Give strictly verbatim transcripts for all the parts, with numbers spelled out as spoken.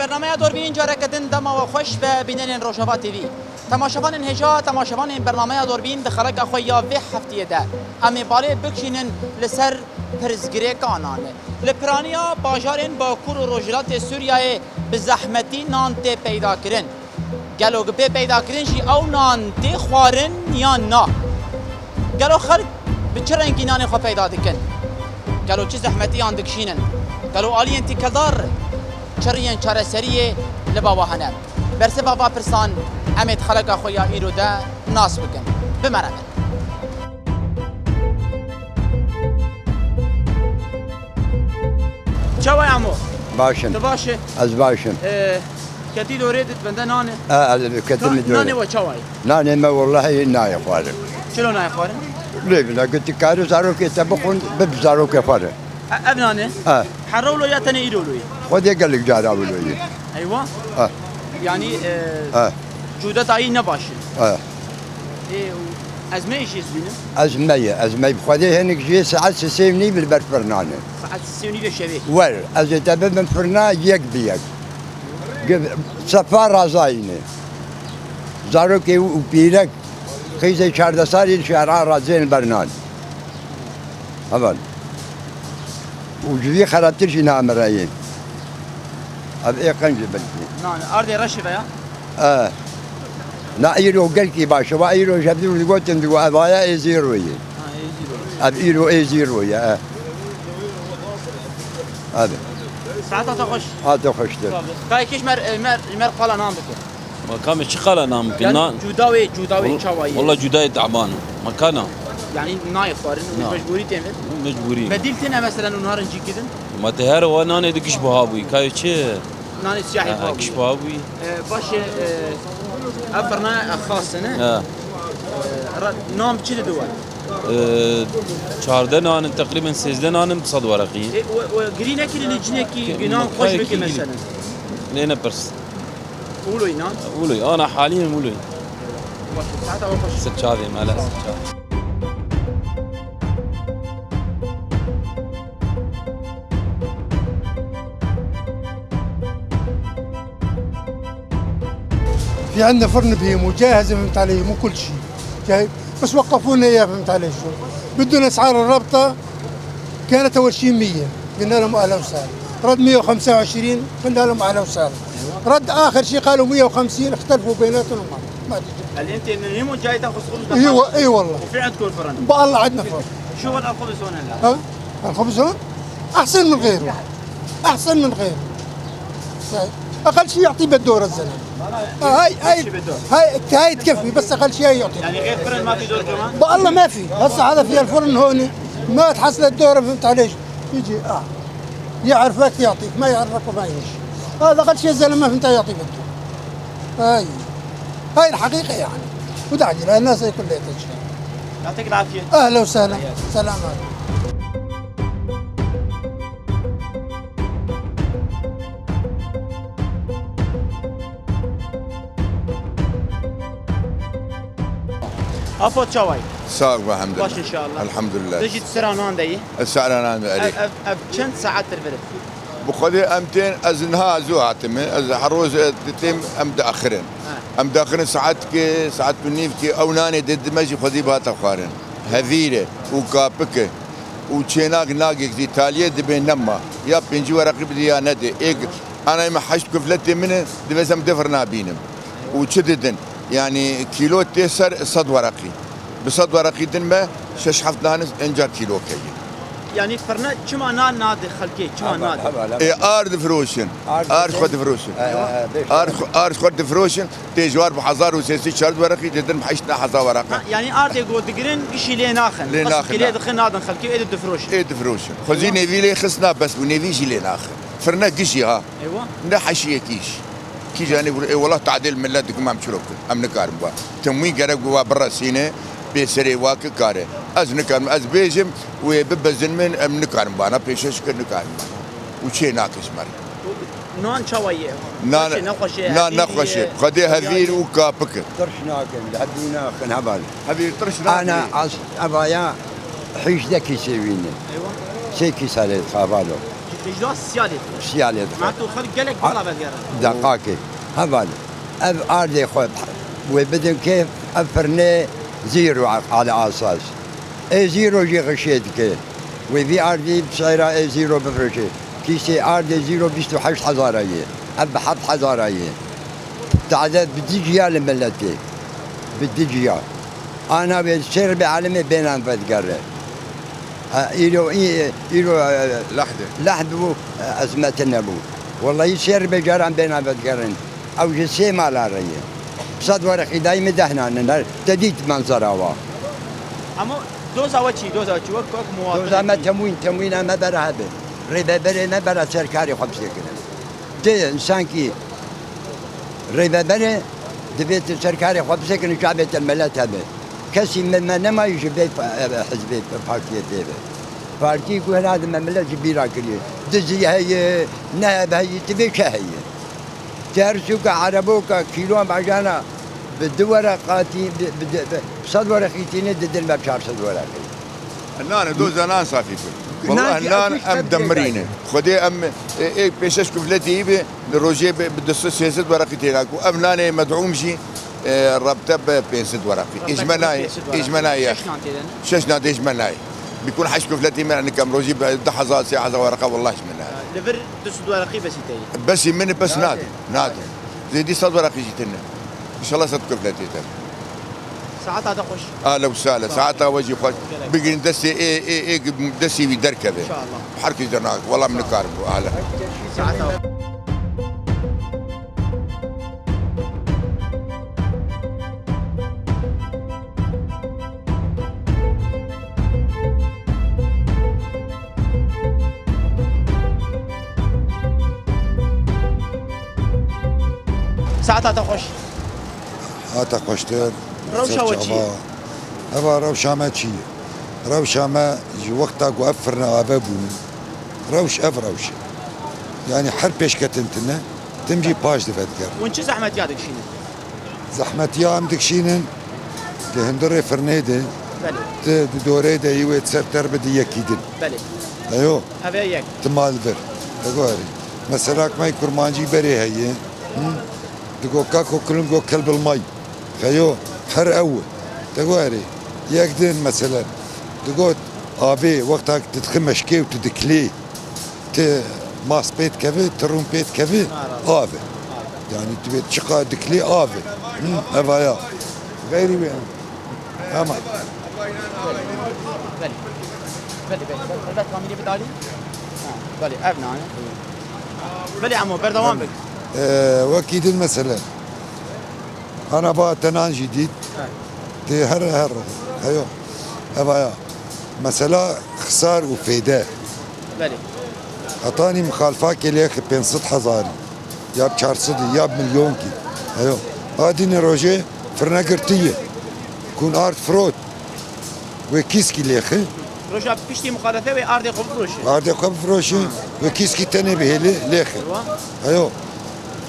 Bernameya Dorbîn careke din dema we xweş be bînerên Rojava T V. Temaşevanên hêja, temaşevanên bernameya Dorbîn di xeleka xwe ya vê heftiyê de em ê balê bikişînin li ser pirsgirêka nan. Li piraniya bajarên Bakur û Rojhilatê Sûriyeyê bi zehmetî nan tê peydakirin. Gelo bi pê peydakirin jî ew nan tê xwarin yan na? Gelo xelk bi çi rengî nanê xwe peyda dikin? Gelo çi zehmetiyan dikişînin? Gelo aliyên têkildar çi riyên çareseriyê li ba we hene? Bersiva van pirsan em ê di xeleka xwe ya îro de nas bikin. Bi me re bin. Çawa ye amo? Baş in. Tu baş e? Ez baş im. Ee, ketî dorê dit bende nane. E, ez ketim dorê. Nanê we çawa ye? Nanê me wellahî nayê xwarin. Çilo nayê xwarin? Lê bine, gotî karî zarokê te bixwin, bib zarokê xwe re. E, ev nane? E. Hera wilo ya tenê îro wilo ye? Xwedê gelek cara wilo ye. Eywa? E. Yanî, e, E. Cûdeta yî ne baş e? E. Ê, û ez me jî ez bînim? Ez me ye, ez me. Bi Xwedê hinek jê saet sisê û nîv li ber firnan e. Saet sisê û nîvê şevê? Wer, ez ê te bibim firna yek bi yek. Ge-, sefa razayîne. Zarokê û pîrek qîzê çardeh salî şehra razên ber nan. Heval. Û ji vî xerabtir jî namireyê. Ev ê qenc e belkî. Na, ardê reşî veya? E. Na îro gelkî baş e. Va îro ji hevdî digotin, digo, ev aya ê zîro ye. Ha, ê zîro. Ev îro ê zîro ye, e. Ev. Saeta te xweş. A te xweştir. Kayê kî ji me re, ji me re qala nan bike. Ma kamê çi qala nan bikin? Yanî nan cuda wê, cuda wê çawa ye? Walla cudayê taban. Ma kana? Yanî nayê xwarin, mecbûrî tê min. Mecbûrî. Bedîl têne mesela û narin cî gidin? Ma te her wa nanê di giş buha bûyî. Kayê çi? Nanê siyahî buha bûyî. Giş buha bûyî. E, baş e, e, ev firna, e, xas e, ne? Ha. E, ra-, nan çi dide we? E, çardeh nan in, teqrîben sêzdeh nan in, bi sed wereqî. E, we, we girî nekirî li cinekî nan xweş bike mesela? Lê ne pirs. Wilo yî nan? Wilo yî, ana halî min wilo yî. Baş e, saeta we xweş. Ser çavê me, hele ser çavê. في عندنا فرن بهيم وجاهز، فهمت علي، مو كل شيء جاي، بس وقفونا اياه، فهمت علي شو؟ بدنا اسعار الرابطه، كانت اول شيء مية، قلنا لهم اهلا وسهلا، رد مية وخمسة وعشرين، قلنا لهم اهلا وسهلا، رد اخر شيء قالوا مية وخمسين، اختلفوا بيناتهم وما ما تجي. هل انت من هيمو جاي تاخذ خبز؟ اي و- اي والله. وفي عندكم فرن؟ بالله عندنا فرن. شو وضع الخبز هون هلا؟ ها؟ الخبز هون احسن من غيره، احسن من غيره. اقل شيء يعطيه بالدور الزلمه. آه، هاي هاي هاي تكفي، بس اقل شيء هاي يعطي. يعني غير فرن ما في دور كمان؟ والله ما في، هسه هذا في الفرن هون ما تحصل الدور، فهمت علي؟ يجي اه يعرفك يعطيك، ما يعرفك وما يجيش. هذا اقل شيء الزلمه، فهمت، يعطي بالدور. هاي هاي الحقيقه يعني. وداعي لها الناس هي كلها تجي. يعطيك العافيه. اهلا وسهلا. سلامات. Apo, çawa yî? Sağ ol, elhamdülillah. Baş inşallah. Elhamdülillah. Tu jî di sera nan de yî? Ez sera nan de erê. Ev, ev, ev çend saettir vir e? Bi Xwedê em tên, ez niha zû hatime. Ez her roz, e, têm, em diaxirin. Ha. Em diaxirin saetkê, saet û nîvkê, ew nanê didime jî xwedî bihata xwarin. Hevîr e û kapik e. Û çênak nagek zî taliyê dibê nema. Ya pêncî wereqî bidî ya nedê. Êk anayê me heşt kufletê min e, divê ez em difir nabînim. Û çi didin? Yanî kîlo tê ser sed wereqî. Bi sed wereqî din me şeş heft nan inca kîlo keye. Yanî firne çima nan nade xelkê? Çima nade? Ê, ar difiroşin. Ar xwe difiroşin. Ar xwe, ar xwe difiroşin. Tê ji war bi hezar û sê sed çar wereqî, didin bi heşt hezar wereqe. Ha, yanî ardê ku digirin gişî lê naxin. Lê naxin, kilê dixin nadin xelkê, ê difiroşin. Ê difiroşin. Xwezî nêvî lê xisna bes bû, nêvî jî lê naxin. Firne gişî ha. Eywa. Ne heşiyekî jî. Kîjanê vur, ê wela tadêl millet dikim em çiro kin. Em nikarin ba. Timwî gerek bi wa biresîne, pê serê wa ki kare. Ez nikarim, ez bêjim, wê bibezin min, em nikarin bana, pêşeş kir nikarin bana. Û çê nake ji me re. Nan çawa ye? Nan, xweş e, nexweş e, nan hevîr nexweş e. Xwedê hevîr û kapik e. Tirş nakin, li hevdû naxin heval. Hevîr tirş nakin. Ana az evaya hîjdeh kîsê wî ne. Eywa. Sê kîsa lê xavalo. Ji do siya lê dike. Siya lê dike. Ma tu xelk gelek bala vedigerin. Deqakê. Heval. Ev ardê xwe wê bidin kê, ev firnê zîro ala asas. Ê zîro jî xişê dike. Wê vî ardî bi seyra ê zîro bifroşê. Kîsê ardê zîro bîst û heşt hezara ye. Ev bi heft hezara ye. Tade bi diciya li miletê. Bi diciya. Ana wê ser be alimê bênan vedigere. E, îro, î-, îro, e, Lehde. Lehd bû, e, ezmete nebû. Wellahî ser be caran bênan vedigerin. Ew ji sê mala re ye. Sed wereqî dayî min dehnanin. Her te dît menzera wa. Ama doza we çi? Doza we çi? Wek, wek muwatin. Doza me temwîn, temwîna me bera hebe. Rêveberê me bera ser karê xwe bisekirin. Tê însankî rêveberê divê tu ser karê xwe bisekinî, çavê te milet hebe. Kesî me, me nemayî ji vê pa-, e, hizbê, partiyê tê ve. Partî ku herhalde me milet ji bîra kiriye. Dizî heye, neheb heye, tu vê çi heye? Tersoka, ereboka, kîloan bajana bi du wereqa tî-, bi, bi, bi, bi sed wereqî tîne didin me çar sed wereqî. Nane, doza nan safî kir. Nan Wallahî jî nan ew jî em tevdî demirîne. Xwedê em, e, ê pêşeş kufletî bi, li rojê bi, bi du sed sê sed wereqî têna ku ev nanê medûm jî, e, rebte bi pênc sed wereqî. Rebte bi pênc sed wereqî. Êj me nayê, êj me nayê. Şeş nan têdin? Şeş nan têj me nayê. Bikun heşt kufletî me nikem rojî bi du hezar sê hezar wereqa wellahî ji me nayê. Li vir du sed wereqî besî te ye? Besî min e, bes nade. Nade. Nade. Zêdî sed wereqî jî tine. Înşallah sed kufletî te. Saeta te xweş. Ahlen we sehlen. Sağ ol. Saeta we jî xweş. Gelek. Bigrin destê ê, ê, ê, destê wî derkeve. Înşallah. Her kes de nak. Wela min nikarim bu ahlen. Saeta we. Saeta te xweş. Hate xweştir. Rewşa we çi ye? Eva rewşa me çi ye? Rewşa me ji wexta ku ev firne ave bûne, rewş ev rewş e. Yanî her pêşketin tune, tim jî paş dive diger. Hûn çi zehmetiya dikişînin? Zehmetiya em dikişînin di hundirê firnê de, Belê. di, di dorê de yî wê ser ter bidî yekî din. Belê. Eyo. Ev e yek. Ti mal vir. Te guherî. Mesela me kurmancî berê heye. Hı? Digo kako kilingo kelbilmay. Xeyo, her ew. Te guherî. Yek din mesela. Digot, avê, wexta tu dixi meşkê û tu diklê. Ti mas pê dikeve, ti rûn pê dikeve, ave. Yanî tu bê çiqa diklê ave. Hı, evaya. Xeyrî wê. Tamam. Belê. Belê, belê. Helbet kamîrê bidalî. Ha, belê, ev nane. Belê, emo, berdewam bik. Ee, wekî din mesele. Ana ba te nan jî dît. He. Tê her, her, heyo. Evaya. Mesela xisar û fêde. Belê. Hetanî mixalfakê lêxi pênc sed hezarî, ya bi çar sed, ya bi milyonkî. Heyo. A dînê rojê firne girtiye. Kun ard firot. Wê kîskî lêxi. Roja piştî muxalefe wê ardê xwe bifiroşe. Ardê xwe bifiroşe. Ha. Wê kîskî tenê bihêle lêxi. Eywa. Heyo.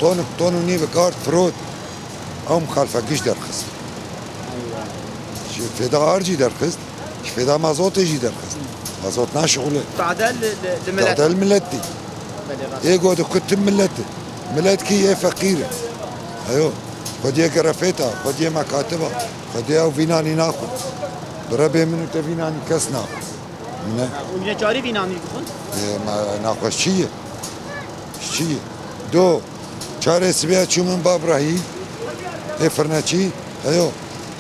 Tonik, ton û nîvik ard firot. Ew mixalfe giş derxist. Eywa. Ji fêda ard jî derxist. Ji fêda mazotê jî derxist. Mazot naşixule. Tade li, li, li milet. Tade li milet dî. Belê, rast. Ê go dixwe tim milet e. Milet kî yê feqîr e. Heyo. Xwediyê gerefêta, xwediyê mekatiba, xwediyê ew vînanî naxwe. Bi rebê min û te vînanî kes naxwe. Min e. Û neçarî vînanî dixwin? Ê, me naxweş çi ye? Çi ye? Do. Çarê sibê çû min ba birahî, ê firneçî, heyo,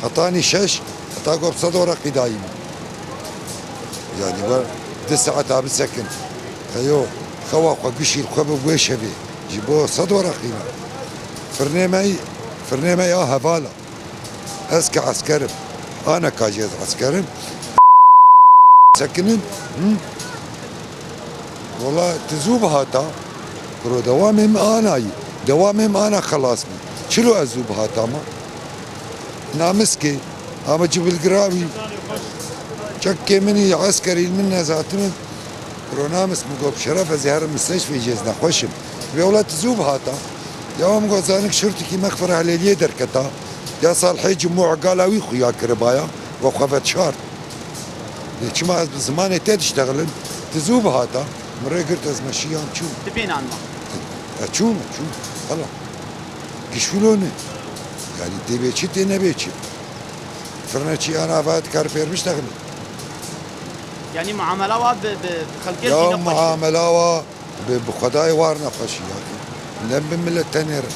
hetanî şeş, heta got sed wereqî dayî min. Yanî wer di saeta bisekin. Heyo, xewa xwe gişî xwe bi wê şevê. Ji bo sed wereqî min. Firnê me, firnê me ya hevala. Ez ke esker im. Aneka jî ez esker im. Sekinin, hı? Wela tu zû bihata, kuro dewamê min ana yî. Dewamê min ana xelas bû. Çilo ez zû bihata ma? Namiskê, ama cibilgirawî. Çekê min î eskerî min nezatin. Kuro namis min got, şeref ez ê herim misteşfê jî ez nexweş im. Vê wela tu zû bihata. Ya min got, zanik şurtikî mexfira Helêliyê derketa. Ya Salihê Cumû gala wî xuya kiribaya, we xwe vedişart. Lê çima ez bi zimanê te diştexilim, tu zû bihata. Min rê girt, ez meşiyam çûm. Tu bênan ma? E, çûm, çûm. Hala. Gişûlo ne. Yani tê bê çi, tê nebê çi. Firneçî ana va dikar pêrmiş texmîn. Yani muamela wa bi, bi xelkê jî Ya nexweş e. Muamela wa bi, bi Xwedayê war nexweş e ya. Ne bi millet tenê re.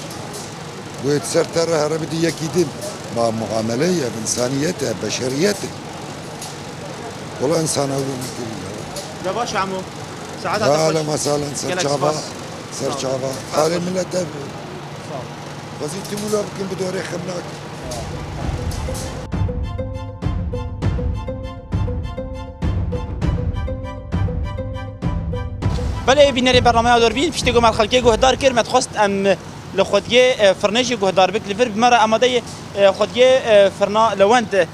Wê di ser te re here bidî yekî din. Ma muamele ye, ev insaniyet e, beşeriyet e. Wela insana wilo nekiriye. Ya baş Emo. Saeta te xweş. Ahlen ve sahlen, ser çava. Gelek spas. Ser çava. Sağ ol. Halê millet ev. Sağ ol. Xwezî tim wilo bikin bi dorê xemnak. Belê bînerê bernameya Dûrbîn, piştî ku me xelkê guhdar kir, me dixwest em li xwediyê, e, firnê jî guhdar bik. Li vir bi me re amade ye, e, xwediyê, e, firna Lewend.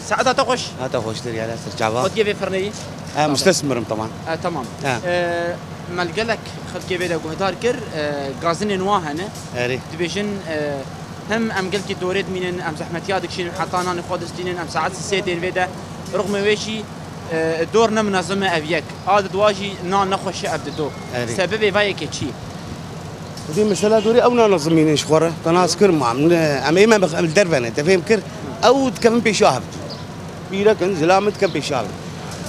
Saeta te xweş. Ha, te xweştir, ya ser çava. Xwediyê vê firnê yî? Ha, mustesmir im, tamam. E, tamam. Ha. E, me li gelek xelkê vê de guhdar kir, e, gazinên wan hene. Erê. Dibêjin, e, hem em gelkî dorê dimînin, em zehmetiya dikişînin, heta nanê xwe distînin, em saet sê tên vê de. Rixmê wê jî, e, dor ne minezim e ev yek. A di dua jî nan nexweş e ev di do. Erê. Sebebê vê yekê çi ye? Xwedî mesela dorê ew nane zimînê ji xwe re. Te nas kir ma, em, em ê me em li derve ne, te fêm kir. Ew dikevin pêşiya hev. Pîrek in, zilam in, dikin pêşiya hev.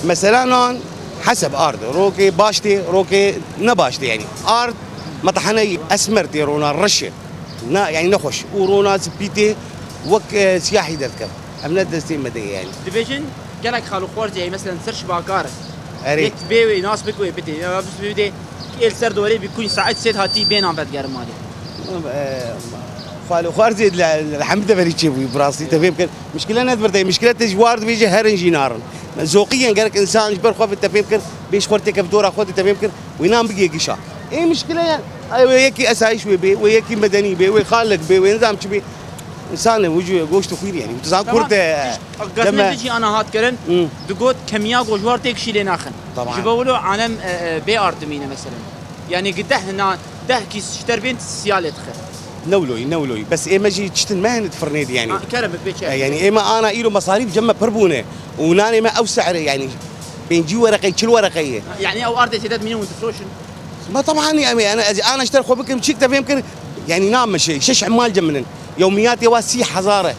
Mesela nan heseb ard. Rokê baş tê, rokê ne baş tê yani. Ard metehene esmer tê rona, reş e. Na, yani nexweş. Û rona spî tê wek, e, siyahî derdikeve. Em ne destê me de ye yani. Dibêjin gelek xal û xwarzê, mesela ser şibakar. Erê. Yek bê wê nas bik wê bidê. Ya, biz bidê, êl ser dorê bi kuyn saet sêd hatî bênan vedigerin malê. E, xal û xwarzê li, li hemî deverî çêbûyî, bi rastî te fêm kir. Mişkile ne di vir de ye, mişkile te ji war dibêje herin jî narin. Zoqî yên gerek însan ji ber xwe bi te fêm kir, bê ji xwe têke bi dora xwe de te fêm kir, wê nan bigê gişa. Ê mişkile ye, ay wê yekî esayîş wê bê, wê yekî medenî bê, wê xalek bê, wê nizam çi bê. Însan e, wicû ye, goşt û xwîr yani. Tu zan Tamam. Kurd e, Gazmên deme- din jî ana hat kirin, Hı. digot kemiya ku ji war têkişî lê naxin. Tamam. Ji bo wilo alem, e, e, bê ard dimîne meselen. Yani gi deh na, deh kîs ji ter bên siya lê dixe. Ne wilo yî, ne wilo yî. Bes ê me jî çitin me hene di firnê de yani. Ha, kerem bê çi? E, yani ê me ana îro mesarîf cem me pir bûne. Û nanê me ew se're yani. Pêncî wereqe, çil wereqe ye. Yani ew ardê zêde dimînin û difroşin. Ma taban yani, yani ez ana ji ter xwe bikim çîk te fêm kir. Yani na me şey, şeş emal cem min in. Yewmiyatê wa sî hezar e.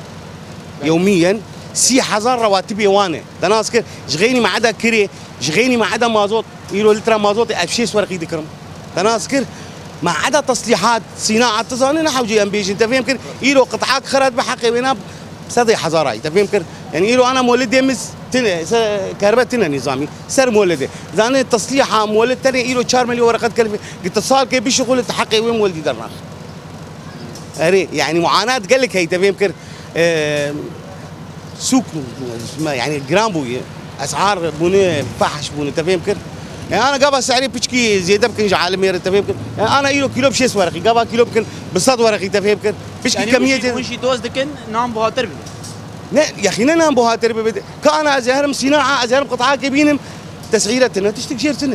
Yewmiyen sî hezar rewatibê wan e. Te nas kir, ji xeynî me eda kirê, ji xeynî me eda mazot, îro lîtra mazotê ev şêst werqî dikirim. Te nas kir, me eda teslîhat, sînaat, tu zanî ne hewce em bêjin, te fêm kir, îro qit'ak xira dibe heqê wê na sedê hezara yî, te fêm kir. Yani îro ana molidê min tine, se kerbe tine nîzamî, ser molidê. Zanî teslîha molid tenê îro çar milyon wereqe dikelifê. Gi tu salkê bişixulî, tu heqê wê molidî dernax. Erê, yani muanat gelek heye, te fêm kir. E, sûk, yani giran bûye. Esar bûne, fahş bûne, te fêm kir. E, ana gava se'rê piçkî zêde bikin ji alimê re, te fêm kir. E, ana îro kîlo bi şêst wereqî, gava kîlo bikin bi sed wereqî, te fêm kir. Piçkî Yani kemiyê hûn jî, zêde. Hûn jî doz dikin, nan buhatir bibe. Ne, yaxî ne nan buhatir bibe. Ka ana ez ê herim sînaa, ez ê herim qit'akê bînim, tes'îre tine, tiştik jêr tine.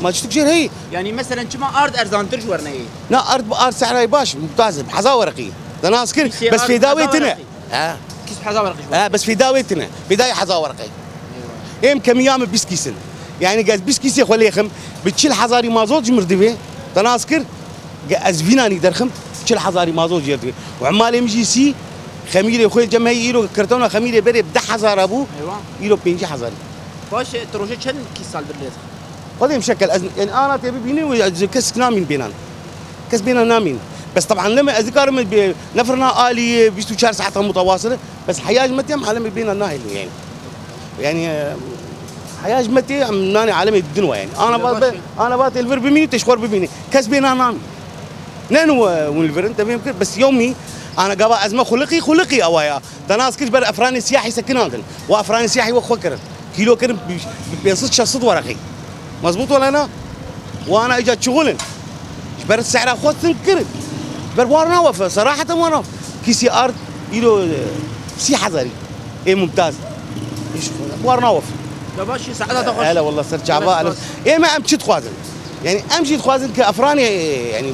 Ma tiştik jêr heye. Yani meselen çima ard erzantir ji we re neyê? Na, ard bi ard se'rayê baş, mumtaz e, bi heza wereqî. Te nas kir, Kîsê bes ard fêda wê heza tine. wereqî. Ha. Kîs heza wereqî ji we re. Ha, bes fêda wê tine. Fêdayê heza wereqê. Êm kemiya min bîst kîs in. Yani gez bîst kîsê xwe lêxim, bi çil hezarî mazot ji mir divê. Te nas kir, ge ez vînanî derxim, çil hezarî mazot jêr divê. Û emalê min jî sî, xemîrê xwe cem heyî îro kirtona xemîrê berê bi deh hezara bû, Eywa. îro pêncî hezarî. Baş e, tu roje çend kîs sal bir lê dixin? Xwedê mişekel, ez, yani ana tê bibînin û ez kes namîn bênan. Kes bênan namîn. Bes teban ne me, ez dikarim bê, ne firna alî bîst û çar saeta mutewasile, bes heya ji me tê em alemê bênan nahêlin yani. Yani, e, heya ji me tê em nanê alemê didin we yani. Ana Öyle vat be, başka. ana vat li vir bimînî, te ji xwe bimînî. Kes bênan namîn. Ne nu, e, hûn li vir in, te fêm kir, bes yewmî, ana gava ez me xuliqî, xuliqî ewa ya. Te nas kir ji ber efranê siyahî sekinandin. Wa efranê siyahî wek xwe kirin. Kîlo kirin bi, bi pênc sed şeş sed wereqî. Mezbût wala na? Wana îca çixulin. Ji ber sehra xwe sin kirin. Ji ber war nawefe, seraheten war nawefe. Kîsî ard îro, e, sî hezarî. Ê mumtaz. Îş war nawefe. Ya baş, saeta te xweş. Hele wallah ser çava. Gelek spas. Ê me em çi dixwazin? Yani em jî dixwazin ki efranê, yani,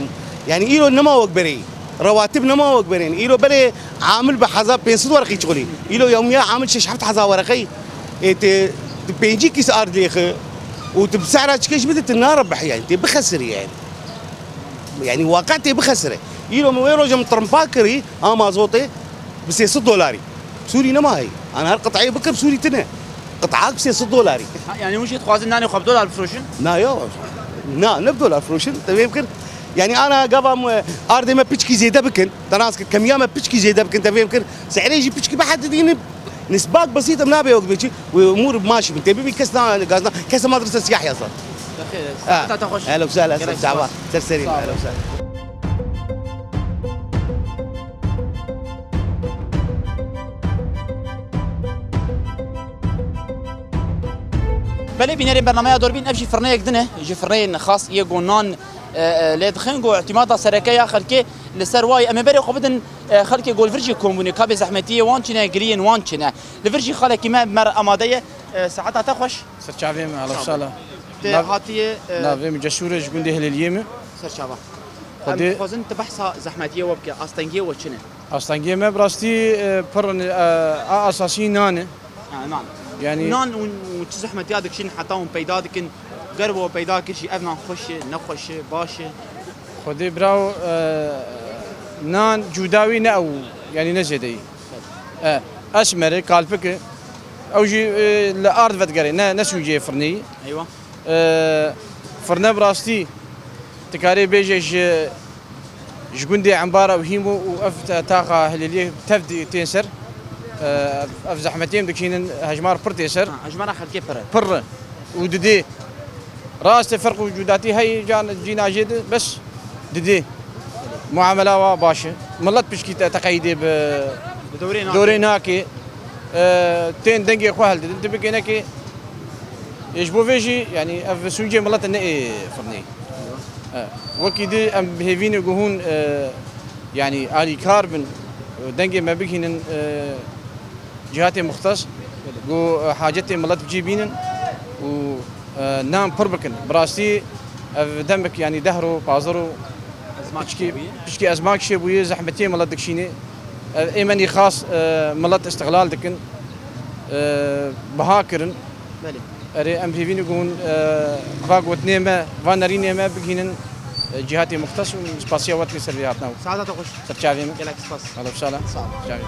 yani îro nema wek berê. Rewatib nema wek berên. Îro berê amil bi heza pênc sed wereqî çixulî. Îro yewmiya amil şeş heft heza wereqeyî. Ê, te, tu pêncî kîs ard lêxi. û tu bi sehra çikê jî bidî, tu narebihî, yanî tê bixesirî yanî. Yanî waqe tê bixesirê. Îro min wê roja min trimpa kirî a mazotê bi sê sed dolarî. Sûrî nema heyî. Ana her qitayê bikim Sûrî tine. Qitayek bi sê sed dolarî. Ha, yanî hûn jî dixwazin nanê xwe bi dolar bifroşin? Na yo. Na, ne bi dolar firoşin. Te fêm kir. Yanî ana gava me ardê me piçkî zêde bikin. Te nas kir kemiya me piçkî zêde bikin. Te fêm kir. Sehrê jî piçkî bihedidînin. Nisbak besît em nabe yok biçî. Û umûr maş bin. Te bibî kes na gazna. Kes madrese siyah yazar. Bixêr, saeta te xweş. Ehlen we sehlen, ser çava. Ser serî me, ehlen we sehlen. Belê bînerên bernameya Dorbîn, ev jî firneyek din e, ji firneyên xas yê ku nan, e, e, lê dixin, ku îtîmada sereke ya xelkê li ser wayê. Em ê berê xwe bidin, e, xelkê ku li vir jî kom bûne, ka bê zehmetiyê wan çi ne, giriyên wan çi ne. Li vir jî xalekî me, me re amade ye. E, saeta te xweş. Ser çavê me, ehlen we sehlen. Te hatiye, e, navê min Cesûr e, ji gundê Hilêliyê me. Ser çava. Em dixwazin tu behsa zehmetiyê we bike, astengiyê we çi ne? Astengiyê me bi rastî, e, pir in, e, a esasî nan e. Ha, nan. Yanî nan û, û çi zehmetiya dikişîn heta hûn peyda dikin? Ger we peyda kir jî ev nan xweş e, nexweş e, baş e? Xwedê biraw, e, nan cuda wî ne ew, yanî ne zêdeyî. E, esmer e, kalpik e. Ew jî, e, li ard vedigere, ne, ne sûcê firneyî. Eywa. E, firne bi rastî, tu karê bêje ji, ji gundê Embara û Hîmo û ev te-, taxa Hilêliyê tev di-, tên ser. E, ev, ev zehmetiyê em dikişînin, hejmar pir tê ser. Ha, hejmara xelkê pir e. Pir e. Û didê. Rast e, ferq û cudatî heye, can, cîna jê de, bes didê. Muamela wa baş e. Milet pişkî te teqeyîdê bi dorê nake. E, tên dengê xwe hildidin. Tu bikênekê, ê, ji bo vê jî, yanî ev sûcê milet ne ê firnê. E, wekî di em bi hêvî ne ku hûn, e, yanî alîkar bin, dengê me bigihînin, e, cîhatê muxtes, ku, e, hacetê milet bi cî bînin û, e, nan pir bikin. Bi rastî ev demek, yanî deh ro, pazdeh ro piçkî, piçkî ezmak çêbûye, zehmetiyê milet dikişînê. Ev ê me nîxas, e, milet îstixlal dikin, e, biha kirin. Belê. Erê, em hêvî ne ku hûn, e, va gotinê me, va nerînê me bigihînin, e, cîhatê muxtes û spasiya we dike ser vê hatina. Saeta te xweş. Ser çavê min. Gelek spas. Ehlen we sehlen. Sağ ol. Çavê.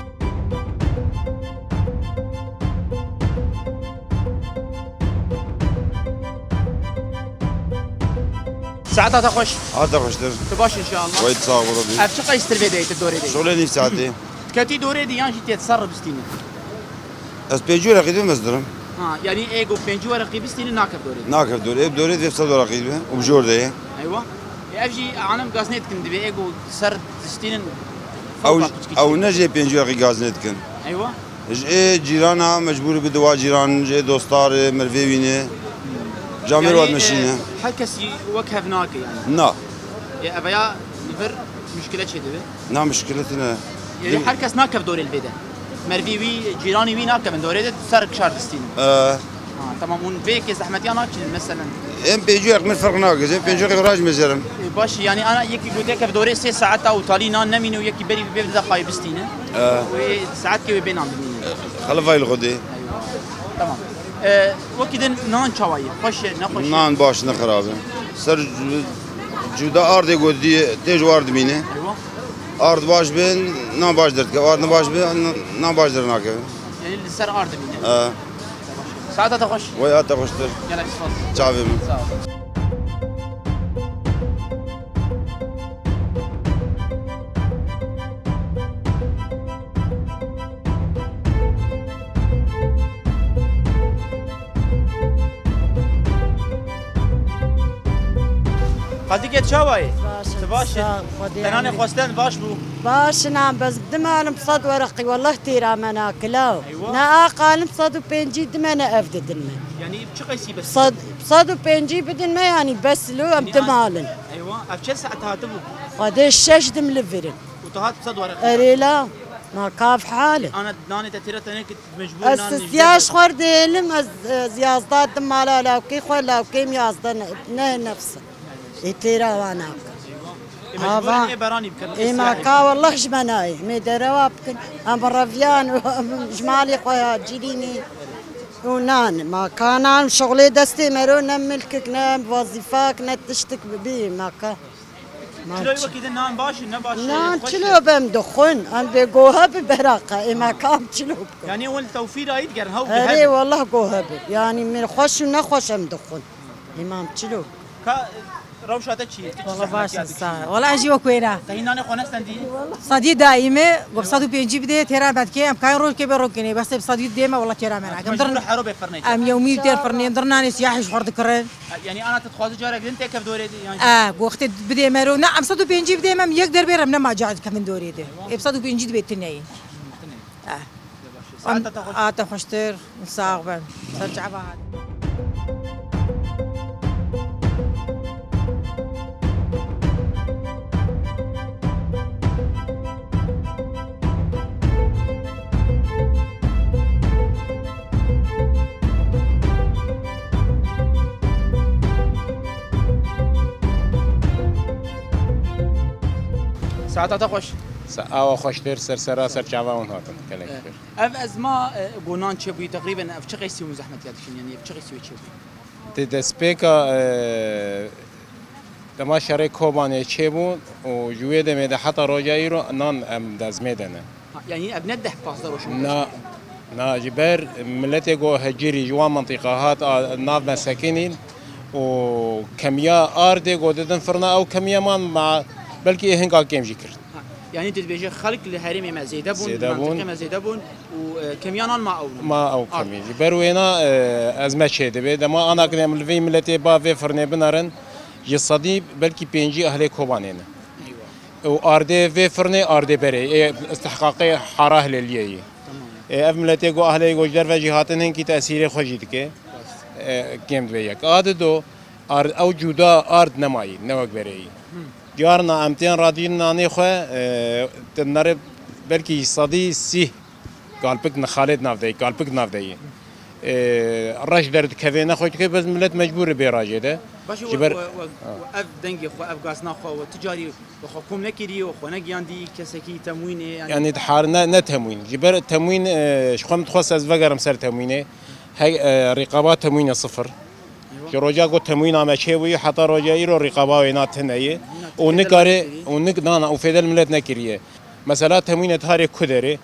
Saeta te xweş. A te xweştir. Tu baş inşallah. Wey, sağ ol, Rabbi. Ev çi qeystir vê deyê tu dorê de? Şolê nîv saetê. Ketî dorê de yan jî tê ser bistîne? Ez pêncî wereqî dibim, ez dirim. Ha, yanî ê ku pêncî wereqî bistîne nakev dorê de? Nakev dorê. Ê bi dorê divê sed wereqî dibe û bi jor de ye. Eywa. E, ev jî anim gazne dikin divê ê ku ser distînin. Ew, ew ne jê pêncî wereqî gazne dikin. Eywa. Ji ê cîrana mecbûr bi diwa cîran, ji ê dostar, mervê wîne. Camêr wa dimeşîne. E, her kes jî wek hev nake yanî. Na. E, ev ya li vir muşkile çêdibe. Na, muşkile tune. Yanî her kes nakev dorê li vê de. Mervî wî, cîranî wî nakevin dorê de ser kişar distînin. E. Ha, tamam, hûn vê yekê zehmetiya nakişînin, meselen. Em pêncî wereq min ferq nake, ez pêncî wereq raj mezerim. E, baş, yanî ana yekî gote kev dorê sê saeta û talî nan nemîne û yekî berî bê bide xayê bistîne. E. Wê saetkê wê bê nan bimîne. Xelifayê li Xwedê. Eyvallah. Tamam. E, wekî din nan çawa ye? Xweş e, nexweş e? Nan baş, ne xirab e. Ser cu-, cuda ardê gotî tê ji war dimîne. Eywa. Ard baş be, nan baş derdikeve. Ard ne baş be, nan baş dernakeve. Yanî li ser ard dimîne. E. Saeta te xweş. Wey, a te xweştir. Gelek spas. Çavê min. Sağ ol. Xaltîkê çawa yî? Baş in. Tu baş î? Sağ ol, Xwedê. Te nanê xwestin baş bû. Baş in, em bes dimanim sed wereqî, wellah têra me nakila. Eywa. Ne aqalim sed û pêncî dime, ne ev didin me. Yanî çi qeysî bes? Sed, sed û pêncî bidin me, yanî bes lo em dimalin. Eywa, ev çend saet hatibû? Xwedê şeş dim li vir in. Û tu hat sed wereqî? Erê la, ma kav hal e. Ana nanê te têra te neke, mecbûr nan. Ez sistiya ji xwe dêlim, ez, ez yazda dim mala lawkê xwe, lawkêm yazda ne, ne nefs. Ê têra wan nake. Ê, mecbûr ê beranî bikin, ê sistiya ma ê. Ka wellah ji me nayê. Mê derewa bikin. Em reviyan û em ji malê xwe ya Cîlînê. Û nan, ma ka nan şixulê destê me ro ne milkik, ne wezîfak, ne tiştik bibî, ma ka. Ma Çilo çi- wekî de nan baş in, ne baş in, Nan xweş çilo in. Bem dixwin, em bê gohe bi beraqe, ê ma ka em çilo bikin. Yani wan tewfîr ayî digerin, hew Erê, diherin. Wallah gohe bi. Yani min xweş û nexweş em dixwin. Ê ma em çilo. Ka Rewşa te çi ye? Tu çi Wala zehmet baş ya in, dikişînî? Sağ ol. Wala ez jî wek wê re. Te hîn nanê xwe nestendî? Sadî daîme, got sedî û pêncî bidê, têra me dikê, em kayên roj kê bê rokê nê, bes sedî dê me, wala têra me nake. Em mecbûr dir-, hero bê firnê em çê. Yewmî têr firnê, em dir nanê siyahî ji xwe dikirin. E, yanî ana tu dixwaze carek din têkev dorê de, yan jî? E, got wextê bidê me ro, ne, em sed û pêncî bidê me, em yek der bêre, em nema cahil dikevin dorê de. Ê, em sed û pêncî dibê tineyî. Tineyî. Eh. Saeta te xweş. A te xweştir, sax bin. Ser çava hat. Saeta te xweş. Sa-, awa xweştir, ser sera, ser çava hûn hatin, gelek xêr. Ev ezma, e, gonan çêbûyî, teqrîben ev çi qeysî hûn zehmetiya dikin, yanî ev çi qeysî wê çêbûyî? Di destpêka, e, dema şerê Kobanê çêbû û ji wê demê de heta roja îro nan em dezmê de ne. Ha, yanî ev ne deh pazdeh roj in Na, pêş? Na, ji ber miletê go hecirî ji wan mintîqa hat a, nav me sekinîn û kemiya ardê go didin firna ew kemiya man ma belkî ê hinka kêm jî kir. Ha, yanî tu dibêje xelk li herêmê me zêde bûn, Zêde li bûn. Mentiqê me zêde bûn û, e, kemiya nan ma ew ne. Ma ew Ard. Kemî. Ji ber wêna, e, ez me çê dibe. Dema ana kirin em li vê miletê ba vê firnê binerin, ji sedî belkî pêncî ehlê Kobanê ne. Eywa. Û ardê vê firnê ardê berê. Ê istihqaqê hara Hilêliyê yî. Tamam. Ê ev miletê go ehlê go ji derve jî hatin hinkî tesîrê xwe jî dike. Rast. E, kêm dibe yek. A dido, ar-, ew cuda ard nemayî, ne wek berê yî. Hı. Carna em tên radîn nanê xwe, e, tinere belkî sedî sîh galpik nixalê di nav de yî, galpik di nav de yî. E, reş derdikeve ne xwe dike, bes milet mecbûr e bê rajê de. Baş e, Ji we, ber we, we, Ha. we ev dengê xwe, ev gazna xwe, we tu carî we xwe kom nekiriye, we xwe negiyandî kesekî temwînê, yani Yani dihar ne, ne temwîn. Ji ber temwîn, e, ji xwe min dixwest ez vegerim ser temwînê. He, e, rîqaba temwînê sifir. Eywa. Ji roja ku temwîna me çêbûyî heta roja îro rîqaba wêna tune ye. Hîna û tu nikare, fêdel nekirî? Û nik-, na, na, û fêdel milet nekiriye. Mesela temwînê tiharê ku derê,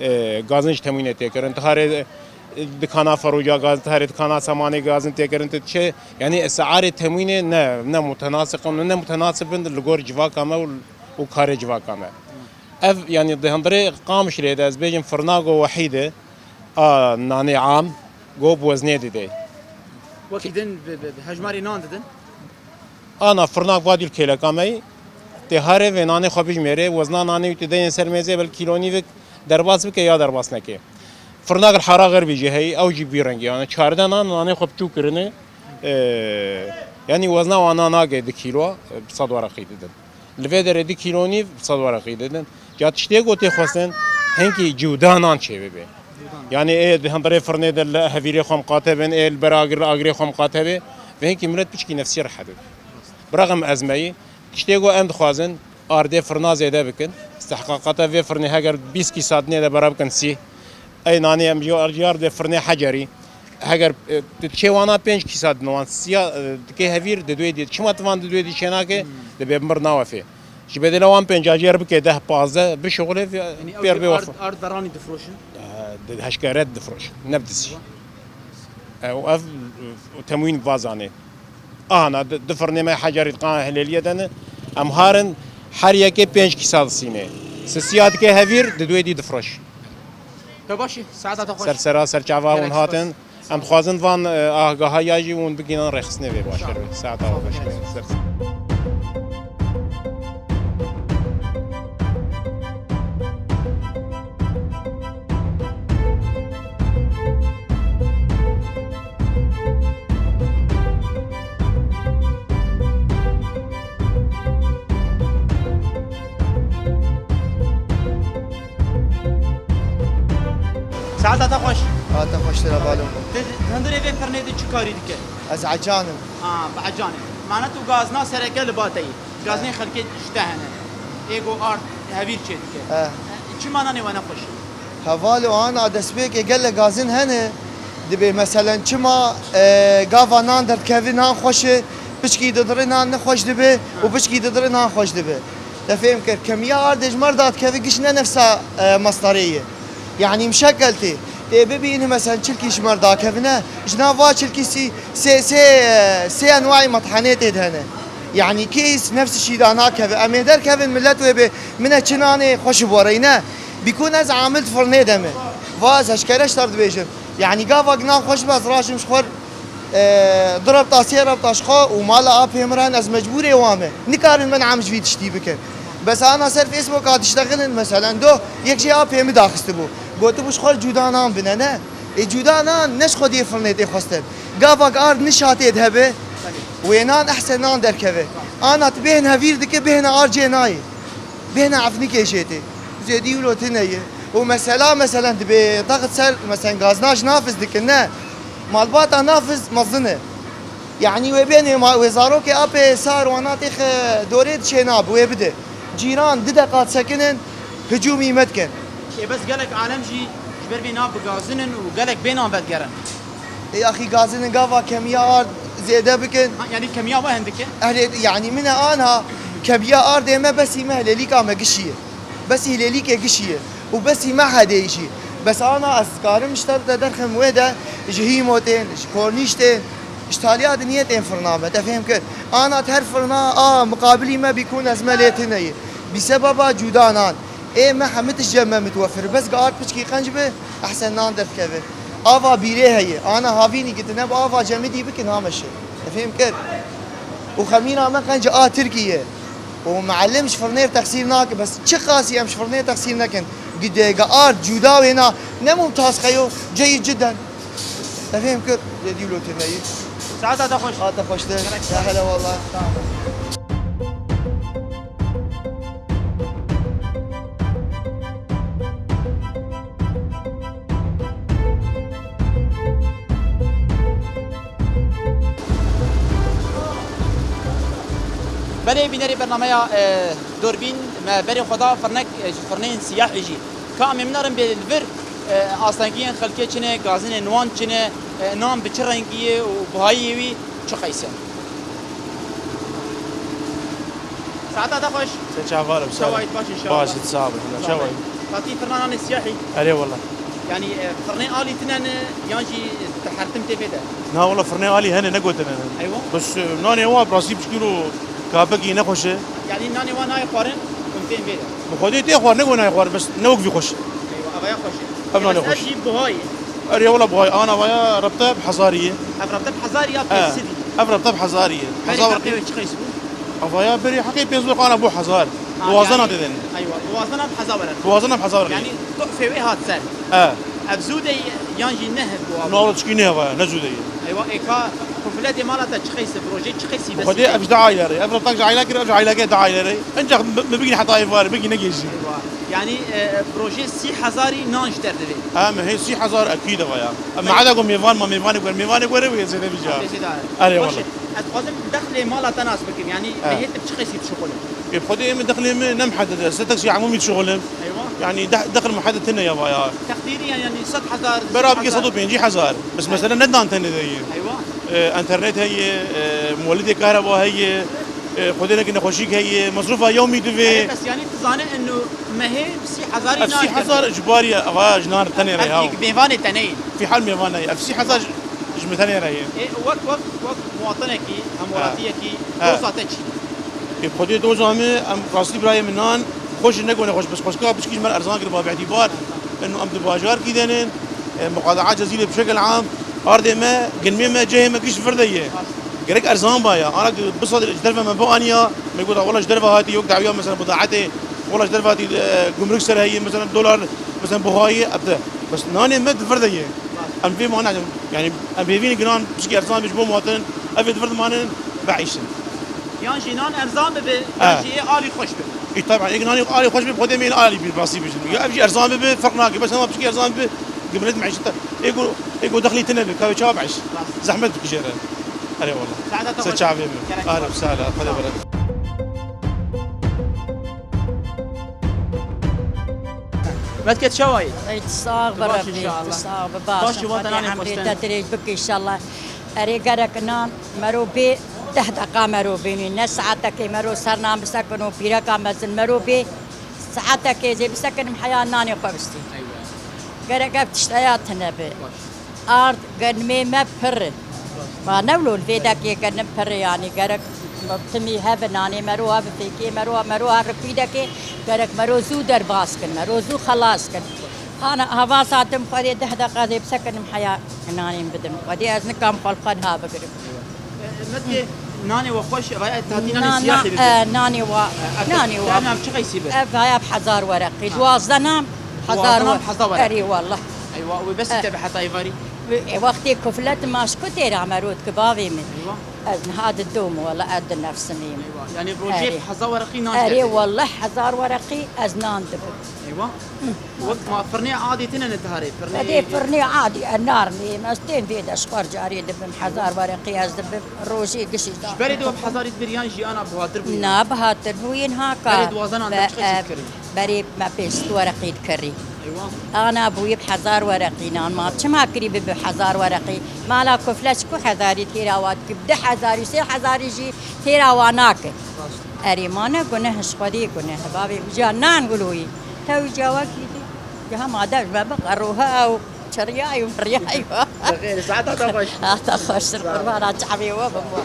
e, gazin ji temwînê tê kirin. Tiharê, e, dikana ferûca gazin, tiharê dikana semanê gazin tê kirin. Tu çi, yani esarê temwînê ne, ne mutenasib in, ne mutenasib in li gor civaka me û, û karê civaka me. Ev, yani di hundirê Qamişlê de ez bêjim firnago wehîd e, a nanê am, go bi weznê dide. Wekî din bi, bi, bi hejmarê nan didin? Ana firnak va dîl kêleka me yî, tê harê vê nanê xwe bijmêrê, wezna nanê wî tu deyên ser mêzê, bel kîlo nîvik derbas bike ya derbas neke. Firnak li hara xerbî jî heyî, ew jî bî rengî. Yani çardeh nan, nanê xwe biçûk kirine, e, yani wezna wana nake du kîlo, e, bi sed wereqî didin. Li vê derê du kîlo nîv bi sed wereqî didin. Ca tiştê ku tê xwestin, hinkî cuda nan çê bibe. Cuda nan. Yani ê di hundirê firnê de li hevîrê xwe miqate bin, ê li ber agir, agirê xwe miqate be. Ve hinkî milet piçkî nefsî rehet be. Biraxim ezmeyî. Tiştê ku em dixwazin, ardê firna zêde bikin. Istihqaqata vê firnê heger bîst kîsa dinê de bera bikin sî. Ey nanê em ji ardê firnê hecerî. Heger, e, tu diçê wana pênc kîsa din wan siya, e, dikê hevîr di duê dî. Çima tu van di duê dî çênake? Hmm. Dibê mir nawefê. Ji bedela wan pênca jê re bike deh pazdeh, bişuxulê, Yani ew pêr jî bê ard, wefa. Ard beranî difroşin? E, di heşkere difroşin. Ne bi dizî. E, û ev, e, temwîn vazanê. Ana, di, di firnê me hecerî diqan Hilêliyê de ne. Em harin her yekê pênc kîsa disîne. Sisiya dike hevîr, di duê dî difroş. Te baş e, saeta te xweş. Ser sera, ser çava hûn hatin. Em dixwazin van, e, agahiya jî hûn bigihînin rêxistinê vê baştir be. Saeta we xweş be. Ser Saeta te xweş. Saeta xweştir, hevalê. Tu hundirê vê firnê de çi karî dike? Ez ecan im. A, bi ecan e. Mane tu gazna sereke li ba te yî. Gazinê xelkê ji te hene. Ê go ard hevîr çê dike. He. Çima nanê we ne xweş e? Hevalê, ana destpêkê gelek gazin hene. Dibê meselen çima, e, gava nan derdikeve nan xweş e, piçkî didirê nan nexweş dibe û piçkî didirê nan xweş dibe. Te fêm kir, kemiya ardê ji me re dadikeve giş ne nefsa, e, mestarê ye. Yanî muşekel tê. Tê bibîne meselen çilkî ji me re dakevine, ji nav va çilkî sî, sê, sê, e, sê enwayê methenê tê de hene. Yanî kês nefsî şî da nakeve. Em ê derkevin milet wê bê, min e çi nanê xweş bi we re ne. Bîkûn ez amil di firnê de me. Va ez eşkere ji te re dibêjim. Yanî gava nan xweş be ez rajim ji xwe re, e, du rebta, sê rebta ji xwe û mala apê min re hene, ez mecbûrê wan me. Nikarin min em ji vî tiştî bikin. Bes ana ser Facebooka diştexilin, meselen do, yek jê apê min daxistibû. Gotibû ji xwe re cuda nan bine, ne? Ê cuda nan ne ji xwediyê firnê tê xwestin. Gavak ard nişatê de hebe, wê nan ehsen nan derkeve. Ana tu bêhna vîr dike, bêhna ard cê nayê. Bêhna efnikê jê tê. Zêdî wilo tune ye. Û mesela, meselen, dibê taxit ser, meselen, gazina ji nafiz dikin, ne. Malbata nafiz mezin e. Yanî wê bênê ma-, wê zarokê apê sar wana têxe dorê diçê nabi, wê bide. Cîran di deqa disekinin, hicûmî me dikin. Ê bes gelek alem jî ji ber vê nav bigazinin û gelek bênan vedigerin. Ê axî gazinin gava kemiya ard zêde bikin. Ha, yanî kemiya we hindik e? Ehlê, yanî min e ana kemiya ardê me besî me hilêlîka me gişiye. Besî hilêlîkê gişiye. Û besî me hedê jî. Bes ana ez karim ji te de derxim wê de ji hîmo tên, ji kornîş tên, ji taliya diniyê tên firna me. Te fêm kir? Ana her firna a miqabilî me bîkûn ez me lê tune ye. Bi sebeba cuda nan. Ê me hemî tişt cem me mitwefir. Bes gi ard piçkî qenc bi, ehsen nan derdikeve. Ava bîrê heye. Ana havînî gitine bi ava cemidî bikin ha meşe. Te fêm kir? Û xemîna me qenc a Tirkiye. Û muallim ji firnêr texsîr nake. Bes çi qasî em ji firnêr texsîr nekin. Gidê, gi ard, cuda wêna. Ne mumtaz xeyo, ceyîd cidden. Te fêm kir? Cedî wilo tune ye. Saeta te xweş. A te xweştir. Gelek Ya hele wallah. Sağ ol. Belê bînerê bernameya, e, Durbîn, me berê xwe da firnek, e, ji firneyên siyahê jî. Ka em ê min nerin bê li vir, e, astengiyên xelkê çi ne, gazinên wan çi ne, e, nan bi çi rengî ye û buhayiyê wî çi qeys e. Saeta te xweş. Te çavar im, Çawa yî, baş inşallah. Baş it, sağ ol. Çawa yî? Fatî firna nanê siyahî. Erê wala. Yanî, e, firnê alî tine ne, yan jî tehertim tê vê de? Na wala, firnê alî hene, ne gotine ne. Eywa. Bes, e, nanê wa bi rastî pişkî ro kapekî nexweş e. Yanî nanê wa nayê xwarin, hûn tên vê de? Bi xwedê tê xwar, ne got nayê xwar, bes ne wek vî xweş. Eywa, eva ya xweş e. Ev nanê xweş. Ev jî buhayê. Erê wala buhayê, ana vaya rebte bi hezarî ye. Ev rebte bi hezarî ya pênc sedî? Ev rebte bi hezarî ye. Berê heqê wê çi qeys bû? Avaya berê heqê pênc ana bû hezar. Ha, duwazdana yanî, têden. Eywa, duwazdana bi hezar were. Duwazdana bi hezar were. Yanî du'fê wê hat ser. E. Ev zû de yan jî ne hevdu abi? Nalo çikî ne avaya, ne zû de ye. Eywa, ê ka kufiletê mala te çi qeys e, bi rojê çi qeysî? Xwedê ev ji de aile re. Ev rebtak ji aile kir, ev ji aile ke de aile re. Ancak me, me bigîn heta êvar, bigîn negêjî. Eywa. Yanî, e, bi rojê sî hezarî nan ji te re divê? Em hê sî hezar ekî de vaya. Em meheda ku mêvan ma mêvanê were, mêvanê were wê zêde vîca. Zêde. Erê wala. Baş e. Ez dixwazim dexlê mala te nas bikim. Yanî, he, mehê te bi çi qeysî dişuxulin? Ê, bi xwedê min dexlê min ne mihedded e. Ser teksî emûmî dişuxulim. Eywa. Yanî de-, dexl mihedded tine ya vaya. Teqdîrî yanî, yanî sed hezar, bera bike sed û pêncî hezar. Bes mesela ne dan tenê de ye. Eywa. E, enternet heye, e, muwelidê kahreba heye, e, xwedê neke nexweşîk heye, mesrûfa yewmî divê. Erê, bes yanî tu zane eno mehê sî hezarî nan. Ev sî hezar ji barî eva ji nan tenê re. Ev ya. Mêvanê tenê ye. Fî hal mêvane ye. Ev sî hezar ji, ji min tenê re ye. Ê, wek, wek, wek muwatinekî, hemwelatiyekî, he, doza te çi? Ê, xwedê doza min, em rastî birayê min nan, xweş ne gone xweş, bes xweşka piçkî ji me erzan kir, ba bi îtîbar. Eno em di bajarkî de nin, e, muqadaa cezîrê bi şekil am, ardê me, ginmê me, cehê me giş vir de ye. Gerek erzan ba ya. Ana ki bi sed ji derve me bianiya, me got, "Wela ji derve hatî, yok dawiya mesela bidaetê, wela ji derve hatî, e, gumruk ser heye, mesela dolar, mesela buhayê, ebde." Bes nanê me di vir de ye. Em vê mane, yani, em hêvîn ginan, pişkî erzan bi ji bo muwatin, ev ê di vir dimanin, bieyşin. Yan jî nan erzan bibe, yan, he, jî ê alî xweş bibe. Ê, taban, ê nanê alî xweş bibe, xwedê me ê alî bi, rastî bijim. Ya ev jî erzan bibe, ferq nake. Bes hema pişkî erzan bibe, gimret meîşet. Ê go, ê go dexlî tine be, ka wê çawa bieyş? Rast. Zehmet bikijere. Erê wala. Saeta te xweş. Ser çavê min. Gerek. Arif, sala, xwedê bere. Xemet ke, çawa yî? Ey, tu sax be Rebî, tu sax be, baş. Baş, Xwedê emrê te dirêj bike înşallah. Erê, gerek nan mero bê, deh deqa mero bê, ne saetekê mero ser nan bisekin û pîreka mezin mero bê, saetekê zê bisekinim heya nanê xwe bistî. Gerek ev tişteya tune be. Ard genimê me pir e. Ma ne wilo li vê dekê genim pir e, yanî gerek timî hebe, nanê mero hebe, fêkê mero, mero hebe pîdekê, gerek mero zû derbas kin, mero zû xelas kin. Ana hava satim Xwedê deh deqa zê bisekinim heya nanê min bidin. Xwedê ez nikam xwe li xwe niha bigirim. Metê nanê we xweş, vaya tatî nanê siyahî bidin. E, nanê wa, nanê wa. Ev nam çi qeysî be? Ev vaya bi hezar wereqî. Duwazdeh nam, hezar wereqî. Erê wallah. Eywa, wê besî te be heta êvarî? E, wextê kuflet ma ji ku têra me rot ki bavê min. Eywa. Ez niha didim wala ez di nefsimê. Eywa. Yanî rojê hezar wereqî nan. Erê wallah hezar wereqî ez nan dibim. Eywa. Wek ma firnê adî tine ne tiharê? Firnê Edê firnê adî e, narmê em ez tên vê de ji xwe carê dibim, hezar wereqî ez dibim, rojê gişî da. Ji berê de we bi hezarî dibir yan jiyana buhatir bû? Na, bihatir bûyî niha ka. Berê duwazdeh nan de çi qeysî dikirin? Berê me pênc sed wereqî dikirî. Eywa. Ana bûyî bi hezar wereqî nan ma. Çima kirî bi bi hezar wereqî? Mala kufle çi ku hezarî têra wa dikî? Bi du hezarî, sê hezarî jî têra wa nake. Erê ma ne guneh, ji Xwedê guneh. Bavê uca nan guloyî. Te uca wekî dî. Ya ma dev me biqe roha ew çiriyayî û miriyayî. Bi xêr, saeta te xweş. Saeta xweştir, qurbana çavê we bim we.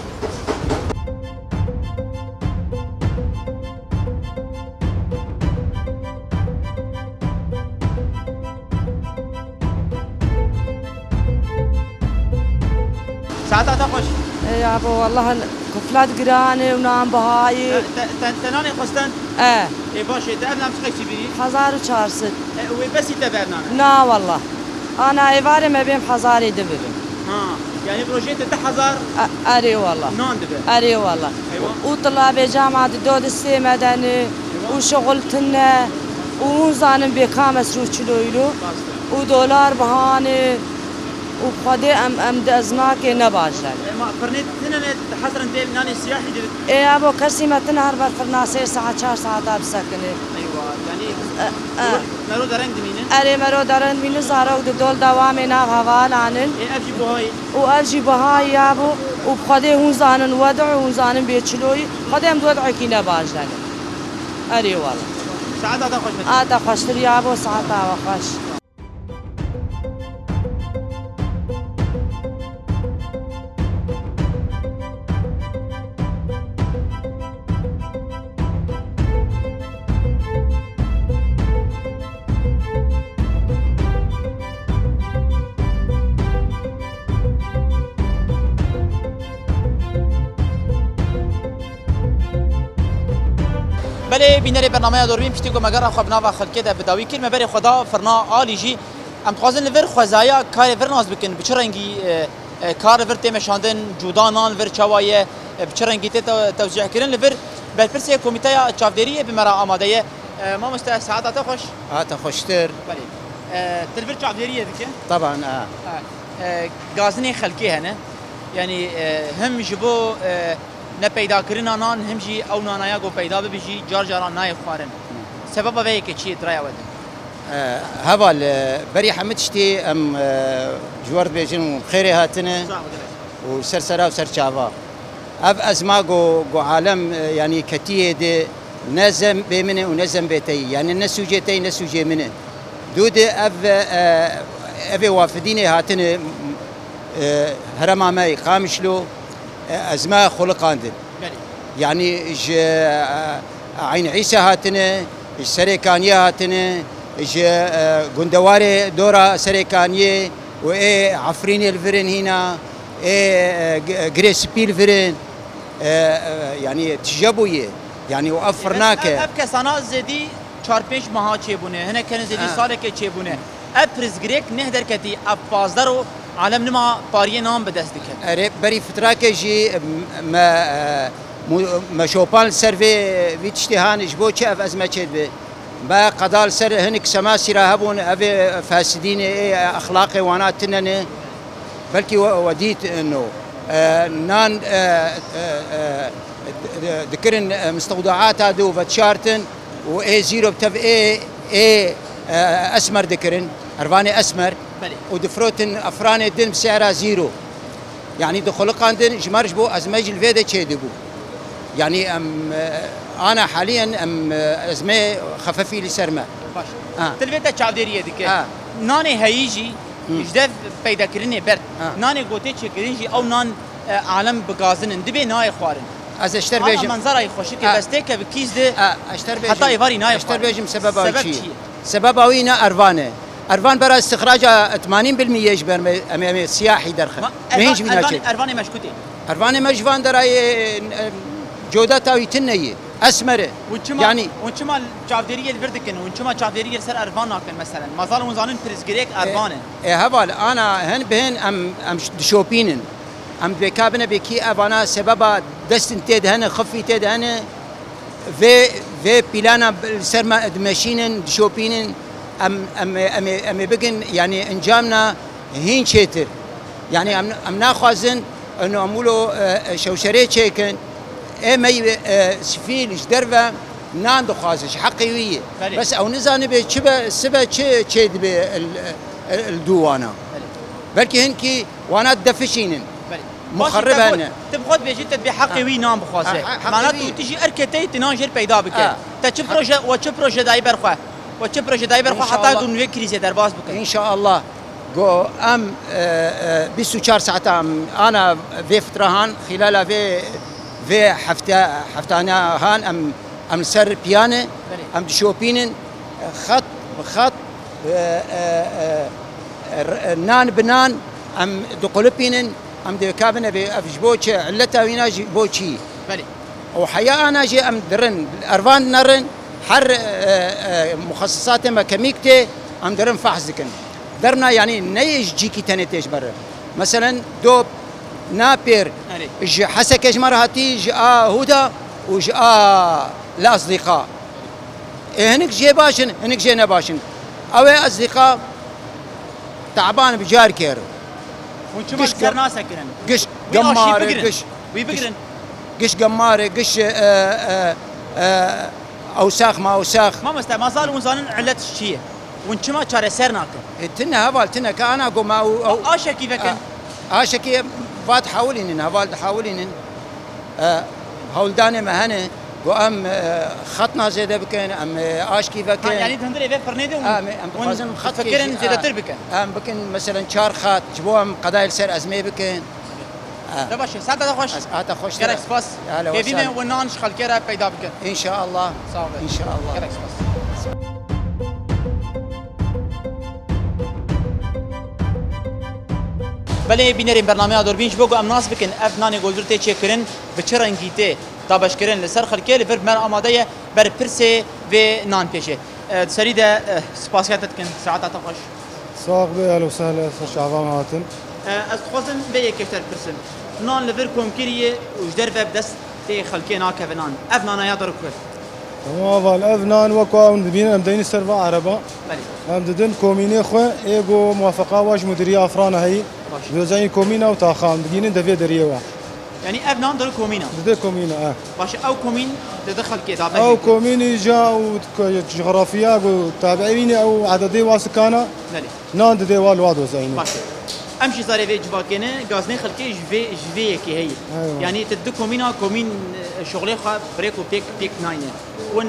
Saeta te xweş. Ey abo, wallah kuflet giran e û nan bihayê. Te, te, te, te nanê xwestin? E. Ê baş e, te ev nan çi qeysî birî? Hezar û çar sed. E, wê besî te be ev nan? Na wallah. Ana êvarê me bêm hezarê dibibim. Ha, yanî rojê te du hezar. E, erê wallah. Nan dibe. Erê wallah. Eywa. Û tilabê cama di do distê me de ne. Eywa. Û şixul tune. Û hûn zanin bê ka mesrûf çilo îro. Rast e. Û dolar biha ne. Û bi Xwedê em, em di ezmakê ne baş de ne. Ema firnê tine ne, hesren tê nanê siyahî de. Ê abo, kesî me tine her ber firna sê saet, çar saeta bisekine. Eywa, yanî E, e. Mero dereng dimînin? Erê, mero dereng dimînin, zarok di dol dewamê nav hevalan in. Ê, ev jî buhayî? Û ev jî buhayî ya bû. Û bi Xwedê hûn zanin wed'u, hûn zanin bê çiloyî. Xwedê em di wed'ekî ne baş de ne. Erê wala. Saeta te xweş be. A te xweştir ya bû, saeta we xweş. Belê, bînerê bernameya Dorbîn, piştî ku me gera xwe bi nava xelkê de bi dawî kir, me berê xwe da firna alî jî. Em dixwazin li vir xwezaya karê vir nas bikin, bi çi rengî, e, e, kar li vir tê meşandin, cuda nan li vir çawa ye, e, bi çi rengî tê te-, tewzîh kirin li vir. Berpirsê Komîteya Çavdêriyê bi me re amade ye. E, mamoste, saeta te xweş. A te xweştir. Belê. E, tu li vir çavdêriyê dike? Taban, a. E, e, gazinê xelkê hene. Yanî, e, him ji bo, e, nepeydakirina nan, him jî ew nanaya ku peyda bibe jî car caran nayê xwarin. Sebeba vê yekê çi ye, di raya we de? E, heval, e, berî hemî tiştî em, e, ji we re dibêjin û bi xêrê hatine. Sağ ol, gelek. Û ser sera û ser çava. Ev ezma ku, ku alem, e, yanî ketiyê di ne zembê min e û ne zembê te yî. Yanî ne sûcê te yî, ne sûcê min e. Dû di ev, e, evê wafidînê hatine, e, herêma me yê Qamişlo, e, ezma xuliqandin. Belê. Yanî ji, e, Eyn Îse hatine, ji Serê Kaniyê hatine, ji, e, gundewarê dora Serê Kaniyê û ê Efrînê li vir in hîna, ê, e, g-, girê spî li vir in. E, e, yanî tije bûye. Yanî û ev firnak e. Ev, ev, ev kesana zêdî çar pênc meha çêbûne. Hinek hene zêdî salekê çêbûne. Ev pirsgirêk neh derketî, ev pazdeh ro alem nima pariyê nan bi dest dike. Erê, berî fitrakê jî, m-, me, e, mu-, me şopan li ser vê, vî tiştê han ji bo çi ev ezme çêdibe. Me qeda li ser hinek semasî re hebûn, ev ê fesidînê, ê exlaqê wana tune ne. Belkî we, we dît, e, no. E, nan, e, e, e, d-, d-, dikirin, e, mistewdaata de û vedişartin û ê zîro bi tev ê, ê, e, esmer dikirin, ervanê esmer Belê. û difirotin efranê din bi sehra zîro. Yanî dixuliqandin, ji me re ji bo ezmê jî li vê de çêdibû. Yanî em, e, ana haliyen em, e, ezmê xefefî li ser me. Baş. Ha. Ti li vê te çavdêriyê dike. Ha. Nanê heyî jî Hı. ji dev peydakirinê ber. Ha. Nanê gotê çêkirin jî ew nan, e, alem bi gazin in. Dibê nayê xwarin. Ez eşter Ana bêjim. Menzerayê xweşik e, Ha. bes têke bi kîz de Ha, eşter heta bêjim. êvarî nayê Eşter xwarin. bêjim sebeba Sebeb wî çi çi ye? ye? Sebeba wî ne ervan e. Ervan bera istixraca etmanîn bilmî yê ji ber me, em, em ê siyahî derxe. Ma Me ervan, hîn ji vî ervan, naçe. Ervanê me ji ku tê? Ervanê me ji van derayê, e, codeta wî tune ye. Esmer e. Hûn çima, Yanî hûn çima çavdêriyê li vir dikin? Hûn çima çavdêriyê li ser ervan nakin meselen? Mazal hûn zanin pirsgirêk E, ervan e. e, heval, ana hin bi hin em, em ş-, dişopînin. Em dibê ka bine bê kî evana sebeba destin tê de hene, xifî tê de hene. Vê, vê pîlana b-, li ser me dimeşînin, dişopînin. Em, em, em, em ê bigin, yanî encamna hîn çêtir. Yanî em, em naxwazin, eno em wilo, e, e, şewşerê çêkin. Ê me, e, sifîl ji derve nan dixwazin, ji heqê wî ye. Belê. Bes ew nizanibe çi be, sibe çi çê dibe li, li, li dû wana. Belê. Belkî hinkî wana didefişînin. Belê. Muxerrib Baş e, te hene. got, tu bi xwe dibêjî, te dibê heqê Ha. wî nan bixwaze. Ha, ha, heqê Mana wî. tu, tu jî erketeyî tu nan jêr peyda bike. Ha. Te çi proje, we çi proje dayî ber xwe? We çi proje dayî ber xwe heta İnşallah. ku hûn vê krîzê derbas bikin? İnşallah. Go em, e, e, bîst û çar saeta em ana vê fitrahan, xîlala vê, vê hefte, heftana han em, em li ser piyane, Belê. em dişopînin, xet bi xet, e, e, e, r-, nan bi nan em diqulipînin, em dê ka bine bê ev ji bo çi, illeta wîna ji bo çi? Belê. Û heya ana jî em dirin, ervan nerin, her, e, e, muxesisatê me kemîk tê, em dirin fehs dikin. Derna, yanî neyê ji cîkî tenê tê ji me re. Meselen, dop, napêr, Erê. ji Hesekê ji me re hatî, ji a Hûda û ji a Lazdîqa. Ê hinik jê baş in, hinik jê ne baş in. Ew ê Lazdîqa taban bi carkê re. Hûn çima Giş ser gem-, nasekirin? giş Wî aşî gemare, bigirin. giş, Wî giş, bigirin. giş gemare, giş, e, e, e, ewsax ma ewsax. Mamoste, ma zal hûn zanin illet çi ye? Hûn çima çareser nakin? E, tine heval, tine ke ana go ma û, ew Aşekî vekin. A-, aşekî va dihawilînin, heval dihawilînin. E, hewldanê me hene, go em, e, xetna zêde bikin, em, e, aşkî vekin. Ha, yanî di hundirê vê firnê de hûn Ha, em, em hûn dixwazin xetkê fikirin jî, zêdetir ha. bikin. Em bikin, meselen, çar xet, ji bo em qedayê li ser ezmê bikin. Ha. De baş e, saeta te xweş. Ez, hata xweş Gerek te. spas. Hale Hêvî me wesan. we nan ji xelkê re peyda bikin. İnşallah. Sağ ol. İnşallah. Gerek spas. Belê bînerên bernameya Durbîn, ji bo ku em nas bikin ev nanê goldûr tê çêkirin, bi çi rengî tê dabeşkirin li ser xelkê, li vir me re amade ye berpirsê vê nan pêşê. E, di serî de, e, spasiya te dikin, saeta te xweş. Sax be, ehlen we sehlen, ser çavan hatin. E, ez dixwazim vê yekê ji te bipirsim. Nan li vir kom kiriye û ji derve bi destê xelkê nakeve nan. Ev nana ya te re ku? Tamam, heval, ev nan wek hûn dibînin, em deynin ser va ereba. Belê. Em didin komînê xwe, ê go muwafeqa wa ji mudîriya Afrana heyî. Baş. Dozeyî komîna û taxa em digînin devê deriyê wa. Yanî ev nan didin komîna? Didê komîna, e. Baş, ew komîn didin xelkê da Ew behê. komînî ca û coxrafiya ku tabiî ne ew ededê wa sikana. Belê. Nan didê wa li wa dozeyîne. Baş. Em jî zarê vê civakê ne, gazinê xelkê ji vê, ji vê yekê heye. Eywa. Yanî tu di komîna, komîn, e, şixulê xwe bi rêk û pêk, pêk nayne. Hûn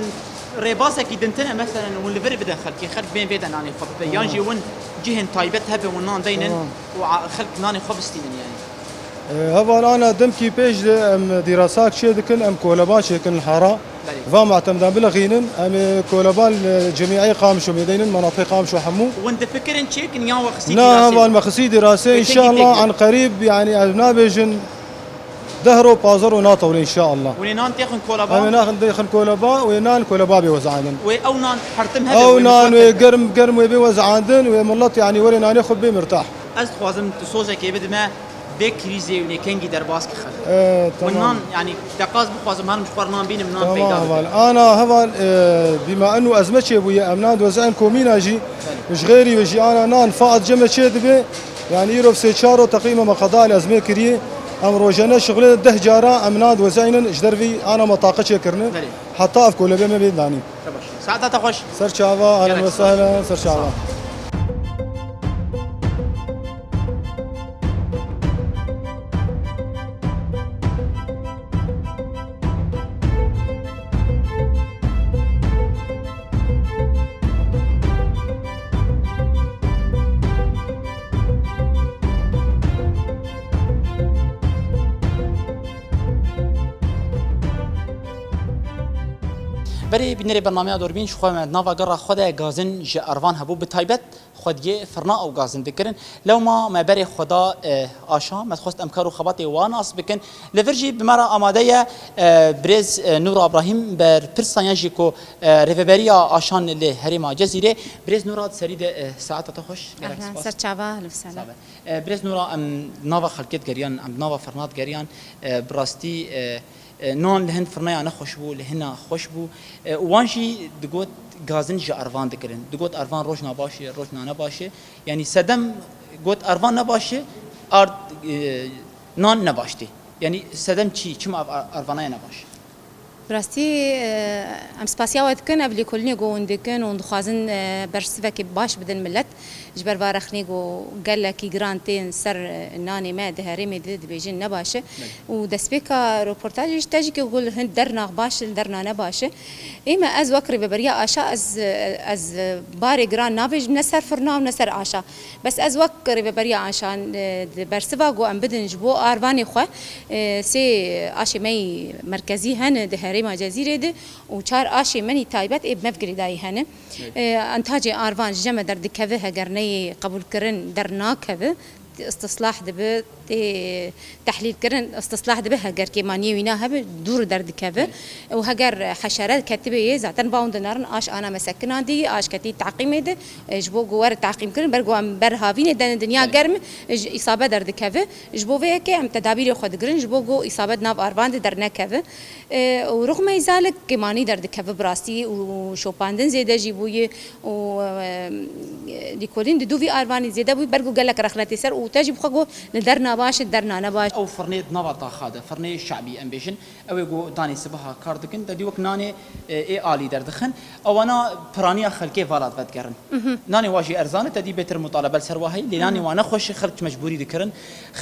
rêbasekî din tine, meselen, hûn li vir bidin xelkê, xelk bên vê de nanê xwe bibe. Yan Tamam. jî hûn cihên taybet hebe hûn nan deynin Tamam. û a-, xelk nanê xwe bistînin yanî. E, heval ana demkî pêş de em dîrasak çê dikin, em koleba çêkin li hara. Belê. Va matemdan bilixînin, em ê koleba li cemîeyê Qamişo mêdeynin, menatê Qamişo hemû. Hûn difikirin çêkin yan we xisî Na, dîrasê? heval me xisî dîrasê, Wê tengî înşallah, têkê. an qerîb, yanî, ez nabêjin deh ro, pazdeh ro natewle, înşallah. Hûn ê nan têxin koleba? Em ê naxin têxin koleba, wê nan koleba bê wezandin. Wê ew nan hertim hebe, Ew wê nan mixwar wê keve. germ, germ wê bê wezandin, wê millet, yanî, were nanê xwe bê mirtah. Ez dixwazim tu sozekê bidime. Vê krîzê û nêkengî derbas ki xelk. E, Hûn tamam. nan, yanî, teqas bixwazim herim ji xwe nan bînim, nan Tamam, peyda heval. bikim. Ana heval, e, bîma eno ezme çêbûye, em nan dozeyên komîna jî, Belê. ji xêrî ve jî ana nan faat ceme çê dibe. Yanî îro sê çar ro teqrîben me qeda li ezmê kiriye. Em rojane şixulê deh cara em nan dozeynin ji dervî ana me taqe çêkirine. Belê. Heta ev kolebe me bê danî. Te baş. Saeta te xweş. Ser çava, ahlen ve sehlen, ser çava. Berê bînerê bernameya Durbîn, ji xwe me nava gera xwe de gazin ji Arvan hebû, bi taybet xwediyê firna ew gazin dikirin. Lewma me berê xwe da, e, aşa, me dixwest em kar û xebatê wan nas bikin. Li vir jî bi me re amade ye, e, birêz, e, Nûra Ibrahîm, berpirsa yan jî ku, e, rêveberiya aşan li herêma Cezîrê. Birêz Nûra, di serî de, e, saeta te xweş. Gelek spas. Ser çava, li sala. Sabe. E, birêz Nûra, em nava xelkê digeriyan, em nava firna digeriyan. E, bi rastî, e, E, nan li hin firneya nexweş bû, li hina xweş bû. E, û wan jî digot gazin ji Arvan dikirin. Digot Arvan rojna baş e, rojna ne baş e. Yanî sedem got Arvan ne baş e, ard, e, nan ne baş tê. Yanî sedem çi, çima ev Ar-, Arvanaya ne baş? Bi rastî, e, em spasiya we dikin, ev lêkolînê ku hûn dikin, hûn dixwazin, e, bersivekê baş bidin milet. Ji ber va rexnê ku gelekî giran tên ser, e, nanê me di herêmê de dibêjin ne baş e. Belê. Û destpêka reportajê ji te jî ku li hin derna baş e, li derna ne baş e. Ê me, ez wek rêveberiya aşa, ez, e, ez, e, barê giran navêjim ne ser firna û ne ser aşa. Bes ez wek rêveberiya aşa, e, di bersiva ku em bidin ji bo arvanê xwe, e, sê aşê me yî merkezî hene di herêma Cezîrê de. Û çar aşê min î taybet ê bi me ve girêdayî hene. Evet. E, entacê arvan ji me derdikeve heger neyê qebûlkirin dernakeve, istislah dibe, tê tehlîlkirin istislah dibe, heger kêmaniyê wîna hebe dûr derdikeve. Evet. Û heger heşere ketibe yê, zaten va hûn dinarin aş ana me sekinandî, aş ketî teqîmê de, e, ji bo ku were teqîmkirin, ber ku em ber havînê de ne dinya germ, e, ji îsabe derdikeve. Ji bo vê yekê em tedabîrê xwe digirin, ji bo ku îsabe di nav arvan de dernekeve. E, û ruxmeyî zalik kêmanî derdikeve bi rastî û şopandin zêde jî bûye û, e, lîkolîn di dû vî arvanî zêde bûye, ber ku gelek rexne tê ser û te jî bi xwe got li derna baş e, derna ne baş. Ew firnê di nava taxa de, firnê şebî em bêjin, ew ê ku danê sibiha kar dikin, te dî wek nanê, e, ê alî derdixin, ewana piraniya xelkê vala vedigerin. Mhm. Nanê wa jî erzan e, te dî bêtir mutalebe li ser wa heye, lê nanê wa nexweş e, xelk mecbûrî dikirin.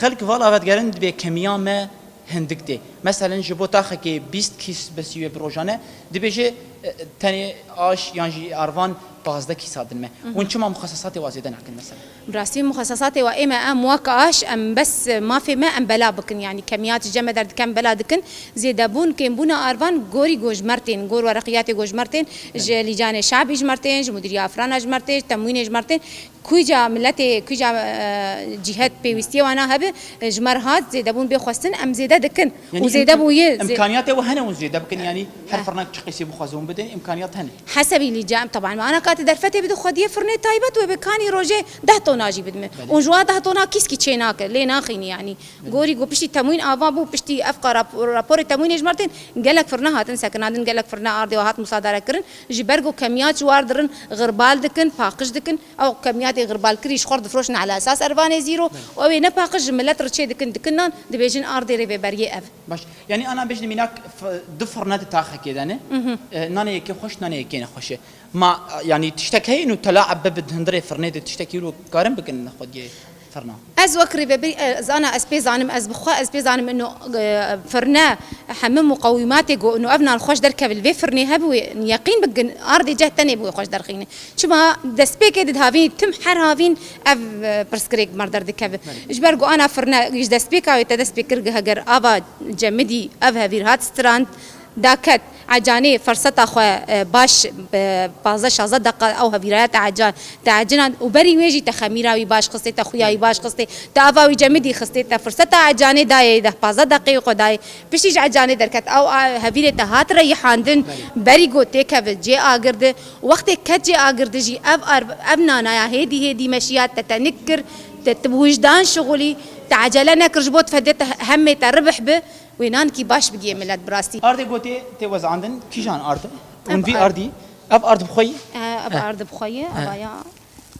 Xelk vala vedigerin, dibê kemiya me hindik tê. Meselen, ji bo taxekê bîst kîs besî wê bi rojane, dibêje, e, tenê aş yan jî arvan pazdeh kîsa din me. Mhm. Hûn çima muxesesatê wa zêde nakin, meselen? Bi rastî muxesesatê wa ê me, em wek aş, em bes mafê me em bela bikin, yanî kemiyat ji cem me derdikem bela dikin. Zêdebûn, kêmbûna arvan gorî gojmertên, gor wereqiyatê gojmertên, ji Lîcanê Şabî ji mertên, ji Mudîriya Afrana ji mertên, ji temwînê ji mertên. Kûca miletê, kûca, e, cîhet pêwîstiyê wana hebe, e, ji me re hat zêdebûn bê xwestin, em zêde dikin. Yanî û zêde bûye, zê- imkaniyatê we hene hûn zêde bikin, yanî her firnek çi qîsê bixwaze hûn bidin, imkaniyat hene. Hesebî lîca, em, teban, me ana katê derfetê bide xwediyê firnê taybet wê bi kanî rojê deh tona jî bidime. Belê. Û ji wa deh tona kîskî çê nake, lê naxînî yanî. Gorî ku piştî temwîn ava bû, piştî evqa rap-, raporê temwînê ji me re tên, gelek firne hatin sekinandin, gelek firne ardê we hat musadare kirin. Ji ber ku kemiyat ji war dirin, xirbal dikin, paqij dikin. Ew kemiyatê xirbalkirî ji xwe re difroşin ala esas ervanê zîro. Belê. Û ew ê ne paqij ji milet re çê dikin, dikin nan, dibêjin ardê rêveberiyê ev. Baş. Yanî ana bêjin mînak f-, du firne di taxekê de ne. Mhm. E, nanê yekê xweş, nanê yekê nexweş e. Ma, yanî tiştek heye û telaeb bibe di hundirê firnê de tiştekî wilo karin bikin xwediyê firna? Ez wek rêvebirî, e, zana ez pê zanim, ez bi xwe ez pê zanim ino, e, firne hemû muqewîmatê ku ino ev nan xweş derkeve li vê firnê hebû, yeqîn bikin ardê ceh tenê bû xweş derxîne. Çima destpêkê di havîn tim her havîn ev, e, pirsgirêk mer derdikeve. Belê. Ji ber ku ana firne ji destpêka wê te dest pê kir heger ava cemidî ev hevîr hat strand, daket, ecanê ferseta xwe, e, baş, e, pazdeh şazdeh deqa ew hevîraya te eca-, te ecinan û berî wê jî te xemîra wî baş xistê, te xuya wî baş xistê, te ava wî cemidî xistê, te firseta ecanê dayê deh pazdeh deqeyê xwe dayê. Piştî ji ecanê derket, ew a, hevîrê te hat reyihandin, berî got têkeve cê agirdi. Wextê ket cê agirdi jî ev ar-, ev nanaya hêdî hêdî meşiya te tenik kir, te, te bi wijdan şixulî, te ecele nekir ji bo te fedê te hemê te ribih bi. Wê nankî baş bigiyê milet bi rastî. Ardê gotê tê wezandin, kîjan ard e? Hûn vî ardî, ev ard bi xwe yî? Ev ard bi xwe yî, ev aya.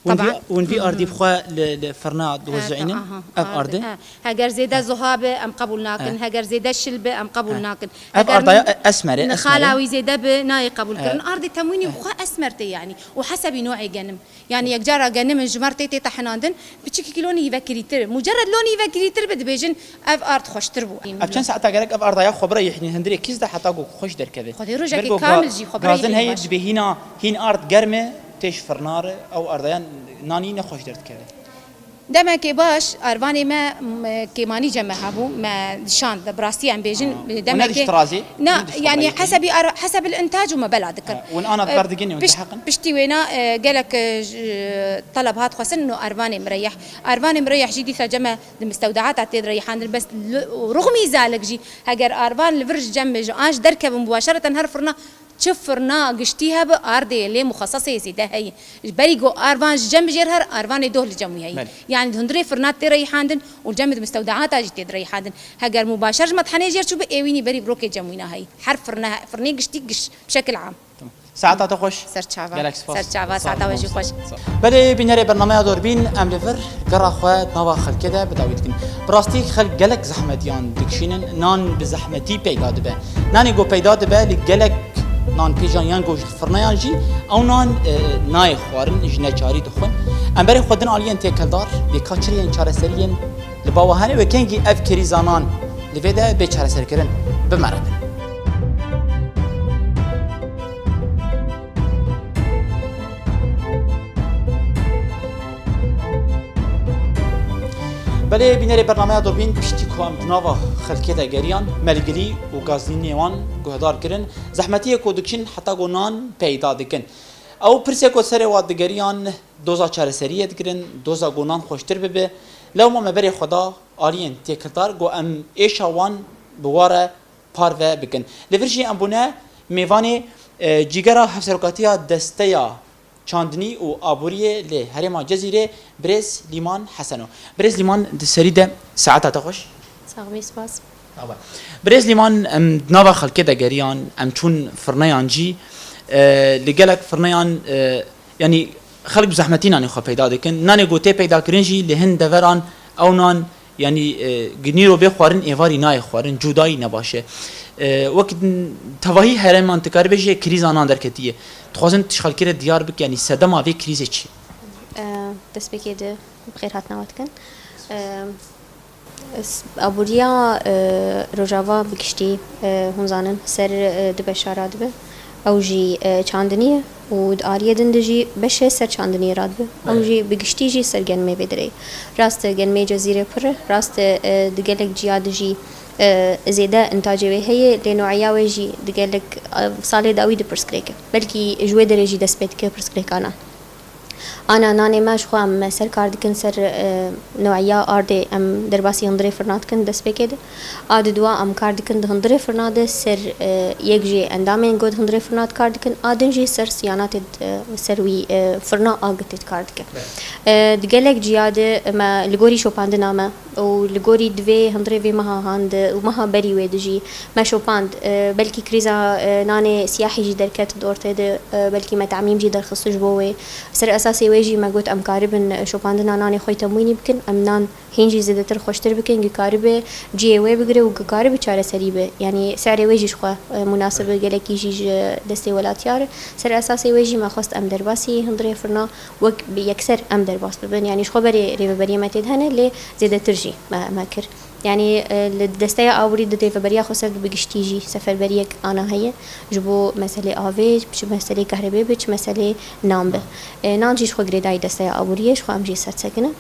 Hûn vî, Taban. Hûn vî ardî bi xwe li, li firna diwezînin? Aha, Ev ardi? He. Heger zêde zuha be, em qebûl nakin. He. Heger zêde şil be, em qebûl He. nakin. Ev Heger ardaya e-, esmer e, esmer e. Nixala wî zêde be, nayê qebûl He. kirin. Ardê temwînî He. bi xwe esmer tê, yanî. Û hesebî no'ê genim. Yanî yek cara genim ji mer tê tê tehinandin, piçikî lonî vekirîtir. Mucerred lonî vekirîtir be, dibêjin ev ard xweştir bû. Ev çend saeta gerek ev arda ya xwe bira yê hindirê kîz de heta ku xweş derkeve. Xwedê rojekê Ger ku kamil ga-, jî xwe bira gazin yê heye baş. Dibê hîna, hîn ard germ e, tê ji firna re, ew ardayan nanî ne xweş derdikeve. Demekê baş, arvanê me, m-, kêmanî cem me hebû, me dişand, bi rastî em bêjin, Ha. demekê Û ne diştirazî? Na, Ne diştirazî? yanî hesebî ar-, heseb il intac û me bela dikir. Ha, û ana E, berdigin û piş-, diheqin? Piştî wêna, e, gelek, e, j-, e, teleb hat xwestin û arvanê mireyeh. Arvanê mireyeh jî dîsa cem me di mistewdeata tê direyhandir, bes li, û ruxmî zalik jî, heger arvan li vir ji cem be, ji an ji derkevin mubaşereten her firna, çi firna giştî hebe, ardê lê muxesesê zêde heye. Ji berî ku arvan ji cem bijêr her, arvanê doh li cem wî heye. Belê. Yanî di hundirê firna tê reyhandin û li cem di mistewdeata jî tê direyhandin. Heger mubaşer ji methenê jêr çûbe, êwînî berî brokê cem wîna heye. Her firne, firnê giştî giş, bi şekil am. Tamam. Saeta te xweş. Ser çava. Gelek spas. Ser çava, Sağ saeta we olun. jî xweş. Sağ ol. Belê, bînerê bernameya Dorbîn, em li vir gera xwe di nava xelkê de bi dawî dikin. Bi rastî xelk gelek zehmetiyan dikişînin, nan bi zehmetî peyda dibe. Nanê ku peyda dibe li gelek nanpêjan yan ku ji firneyan jî, ew nan, e, nayê xwarin, ji neçarî dixwin. Em berê xwe din aliyên têkildar, bê ka çi yên çareseriyên li ba we hene, wê kengî ev krîza nan li vê de bê çareserkirin. Bi me re bin. Belê, bînerê bernameya Dorbîn, piştî ku em di nava xelkê de geriyan, me li gilî û gazdînê wan guhdar kirin, zehmetiyê ku dikişin heta ku nan peyda dikin. Ew pirsê ku serê wan digeriyan, doza çareseriyê dikirin, doza ku nan xweştir bibe. Lewma me berê xwe da aliyên têkildar ku em êşa wan bi wa re parve bikin. Li vir jî em bûne mêvanê, e, Cîgera Hevserokatiya Desteya Çandinî û Aboriyê li herêma Cezîrê, birêz Lîman Heseno. Birêz Lîman, di serî de saeta te xweş. Sax bî, spas. Awe. Birêz Lîman, em di nava xelkê de geriyan, em çûn firneyan jî, e, li gelek firneyan, e, yanî xelk bi zehmetî nanê xwe peyda dikin. Nanê ku tê peyda kirin jî li hin deveran ew nan, yanî, e, ginîro bê xwarin êvarî nayê xwarin, cûdayî ne baş e. E, wek tevahî herêman tu karî bêjî krîza nan derketiye. Dixwazin tu ji xelkê re diyar bik, yanî sedema vê krîzê çi ye? E, destpêkê de bi xêr hatina we dikin. E, S-, aboriya, e, Rojava bi giştî, e, hûn zanin, ser, e, du beşa radibe. Ew jî, e, çandinî ye û di aliyê din de jî beşê ser çandiniyê radibe. Ew Evet. jî bi giştî jî ser genimê vê dirê. Rast e, genimê Cezîrê pir e, rast e, e, di gelek ciya de jî, e, zêde intacê wê heye, lê noeya wê jî di gelek, e, salê dawî de pirsgirêk e. Belkî ji wê derê jî dest pê dike pirsgirêkana. Ana nanê me ji xwe em ser kar dikin ser, e, noeya ardê em derbasî hundirê firna dikin destpêkê de. A di dua em kar dikin di hundirê firna de ser, e, yek jê endamên got hundirê firna dikar dikin, a din jî ser siyanatê, e, ser wî, e, firna a gotê dikar dikin. Evet. E, di gelek ciya de me li gorî şopandina me, û li gorî divê hundirê vê meha han de û meha berî wê de jî me şopand, e, belkî krîza, e, nanê siyahî jî derket di ortê de, e, belkî me temîm jî derxist ji bo wê. Ser esasê wê jî me got em karibin, e, şopandina nanê xwe yî temwînî bikin, em nan hîn jî zêdetir xweştir bikin, gi karibe cihê wê bigire û gi karibe çareserî be. Yanî se'rê wê jî ji xwe, e, munasib e, gelekî jî ji destê welatiyar e. Ser esasê wê jî me xwest em derbasî hundirê firna wek bi yekser em derbas bibin. Yanî ji xwe berê rêveberiyê me tê de hene, lê zêdetir jî me, me kir. Yanî, e, li desteya aborî di rêveberiya xweser de bi giştî jî seferberiyek ana heye ji bo meselê avê, çi meselê kahrebê be, çi meselê nan be. E, nan jî ji xwe girêdayî desteya aboriyê, ji xwe em jî sersekine.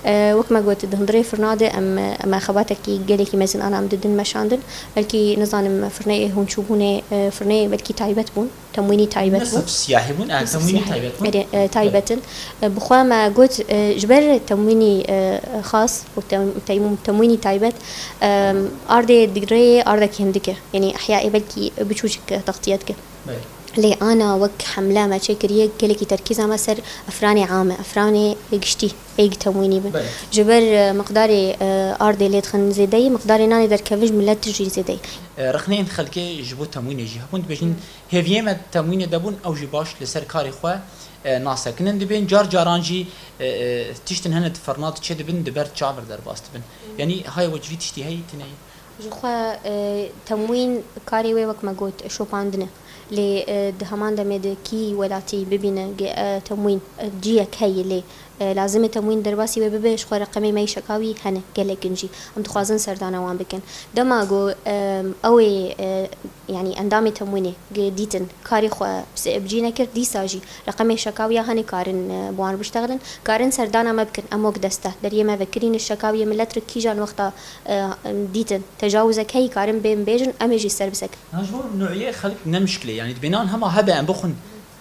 E, wek me got, di hundirê firna de em, em xebatekî gelekî mezin ana em didin meşandin. Belkî, nizanim, firneyê hûn çûbûnê, e, firneyê belkî taybet bûn. Temwînî taybet bû. Sif siyahî bûn, e, Sif temwînî siyahî. taybet bûn. Erê, e, taybet in. E, bi xwe me got, e, ji ber temwînî, e, xas û tem-, tem-, temwînî taybet, e, ardê di rêyê ardekî hindik e. Yanî ehyayê belkî biçûçik, e, textiye dike. Belê. Lê ana wek hemle me çêkiriye, gelekî terkîza me ser efranê am e, efranê giştî ê gi temwînî bin. Belê. Ji ber, e, miqdarê, e, ardê lê dixin zêde ye, miqdarê nanê derkevin ji milet jî zêde ye. E, rexneyên xelkê ji bo temwînê jî hebûn, dibêjin, hêviyê me temwînê de bûn, ew jî baş li ser karê xwe, e, nasekinin. Dibên car caran jî, e, e, tiştin hene di firna diçe dibin, di ber çav re derbas dibin. Yanî haya we ji vî tiştî heyî, tune ye? Ji xwe, e, temwîn karê wê wek me got, şopandin e. Lê, e, di heman demê de kî welatî bibîne ge-, e, temwîn, e, ciyek heye lê, e, lazim e temwîn derbasî wê bibe, ji xwe reqemê me yê şekawî hene, gelek in jî. Em dixwazin serdana wan bikin. Dema ku, e, ew ê, e, yanî endamê temwînê ge-, dîtin karê xwe bi se-, bi cî nekir, dîsa jî reqemê şekawiya hene karin, e, bi wan re biştexilin, karin serdana me bikin. Em wek deste, deriyê me vekirîne şekawiyê milet re kîjan wexta, e, dîtin tecawizek heyî karin bên bêjin, em ê jî ser bisekin. Na ji bo nûyê xelk ne mişkil e, yanî dibê nan hema hebe em bixwin.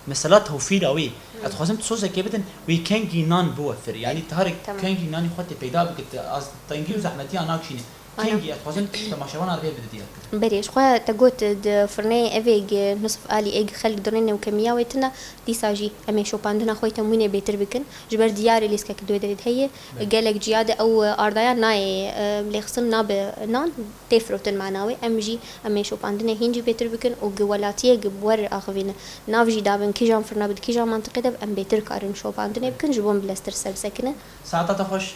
Mesela tewfîra wê. Ez dixwazim tu sozekê bidin, wê kengî nan biwefir. Yanî tu harê Tamam. kengî nanî xwe tê peyda bikit, az tengî û zehmetiya nakişîne. Ana. Kengî ez dixwazim temaşevanan re bide diyar kirin. Berê, ji xwe te got di firneyê evê gi nusf alî ê gi xelk dirêne û kemiya wê tune, dîsa jî em ê şopandina xwe yê temwînê bêtir bikin. Ji ber diyarê lîskek di wê derê de heye, Belê. gelek ciya de ew ardaya nayê, e, lêxistin nabe nan, tê firotin mana wê. Em jî, em ê şopandinê hîn jî bêtir bikin û gi welatiyê gi bi we re axivîne nav jî dabin, kîjan firna bi di kîjan mantiqê de bi, em bêtir karin şopandinê bikin, ji bo em bileztir ser bisekinin. Saeta te xweş.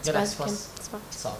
Gelek Spas spas. dikim. Spas. Sağ ol.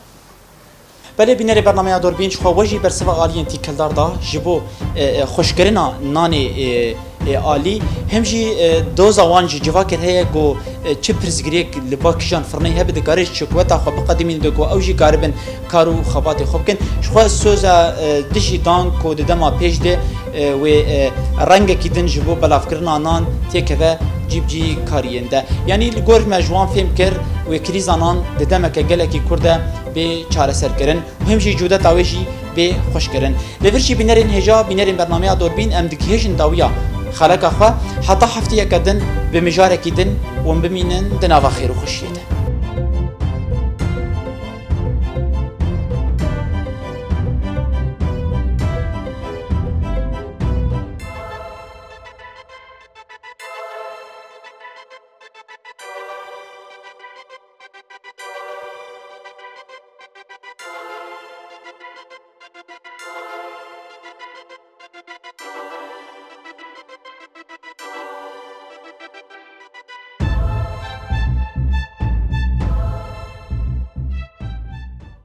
Belê bînerê bernameya Dorbîn, ji xwe we jî bersiva aliyên tîkildar da ji bo, e, e, xweşkirina nanê, e, e, alî. Hem jî, e, doza wan jî civakê heye ku, e, çi pirsgirêk li ba kîjan firneyê hebe, dikare ji çikweta xwe biqedimîne de ku ew jî karibin kar û xebatê xwe bikin. Ji xwe soza, e, dijî dan ku di dema pêş de, e, wê, e, rengekî din ji bo belavkirina nan têkeve cîbicîkariyên de. Yanî li gor me ji wan fêm kir, wê krîza nan di demeke gelekî kurt de bê çareserkirin. Muhim jî cûdeta wê jî bê xweşkirin. Li vir jî bînerên hêja, bînerên bernameya Dorbîn, em digihêjin dawiya xeleka xwe. Heta hefteyeke din bi mijarekî din hûn bimînin di nava xêr û xweşiyê de.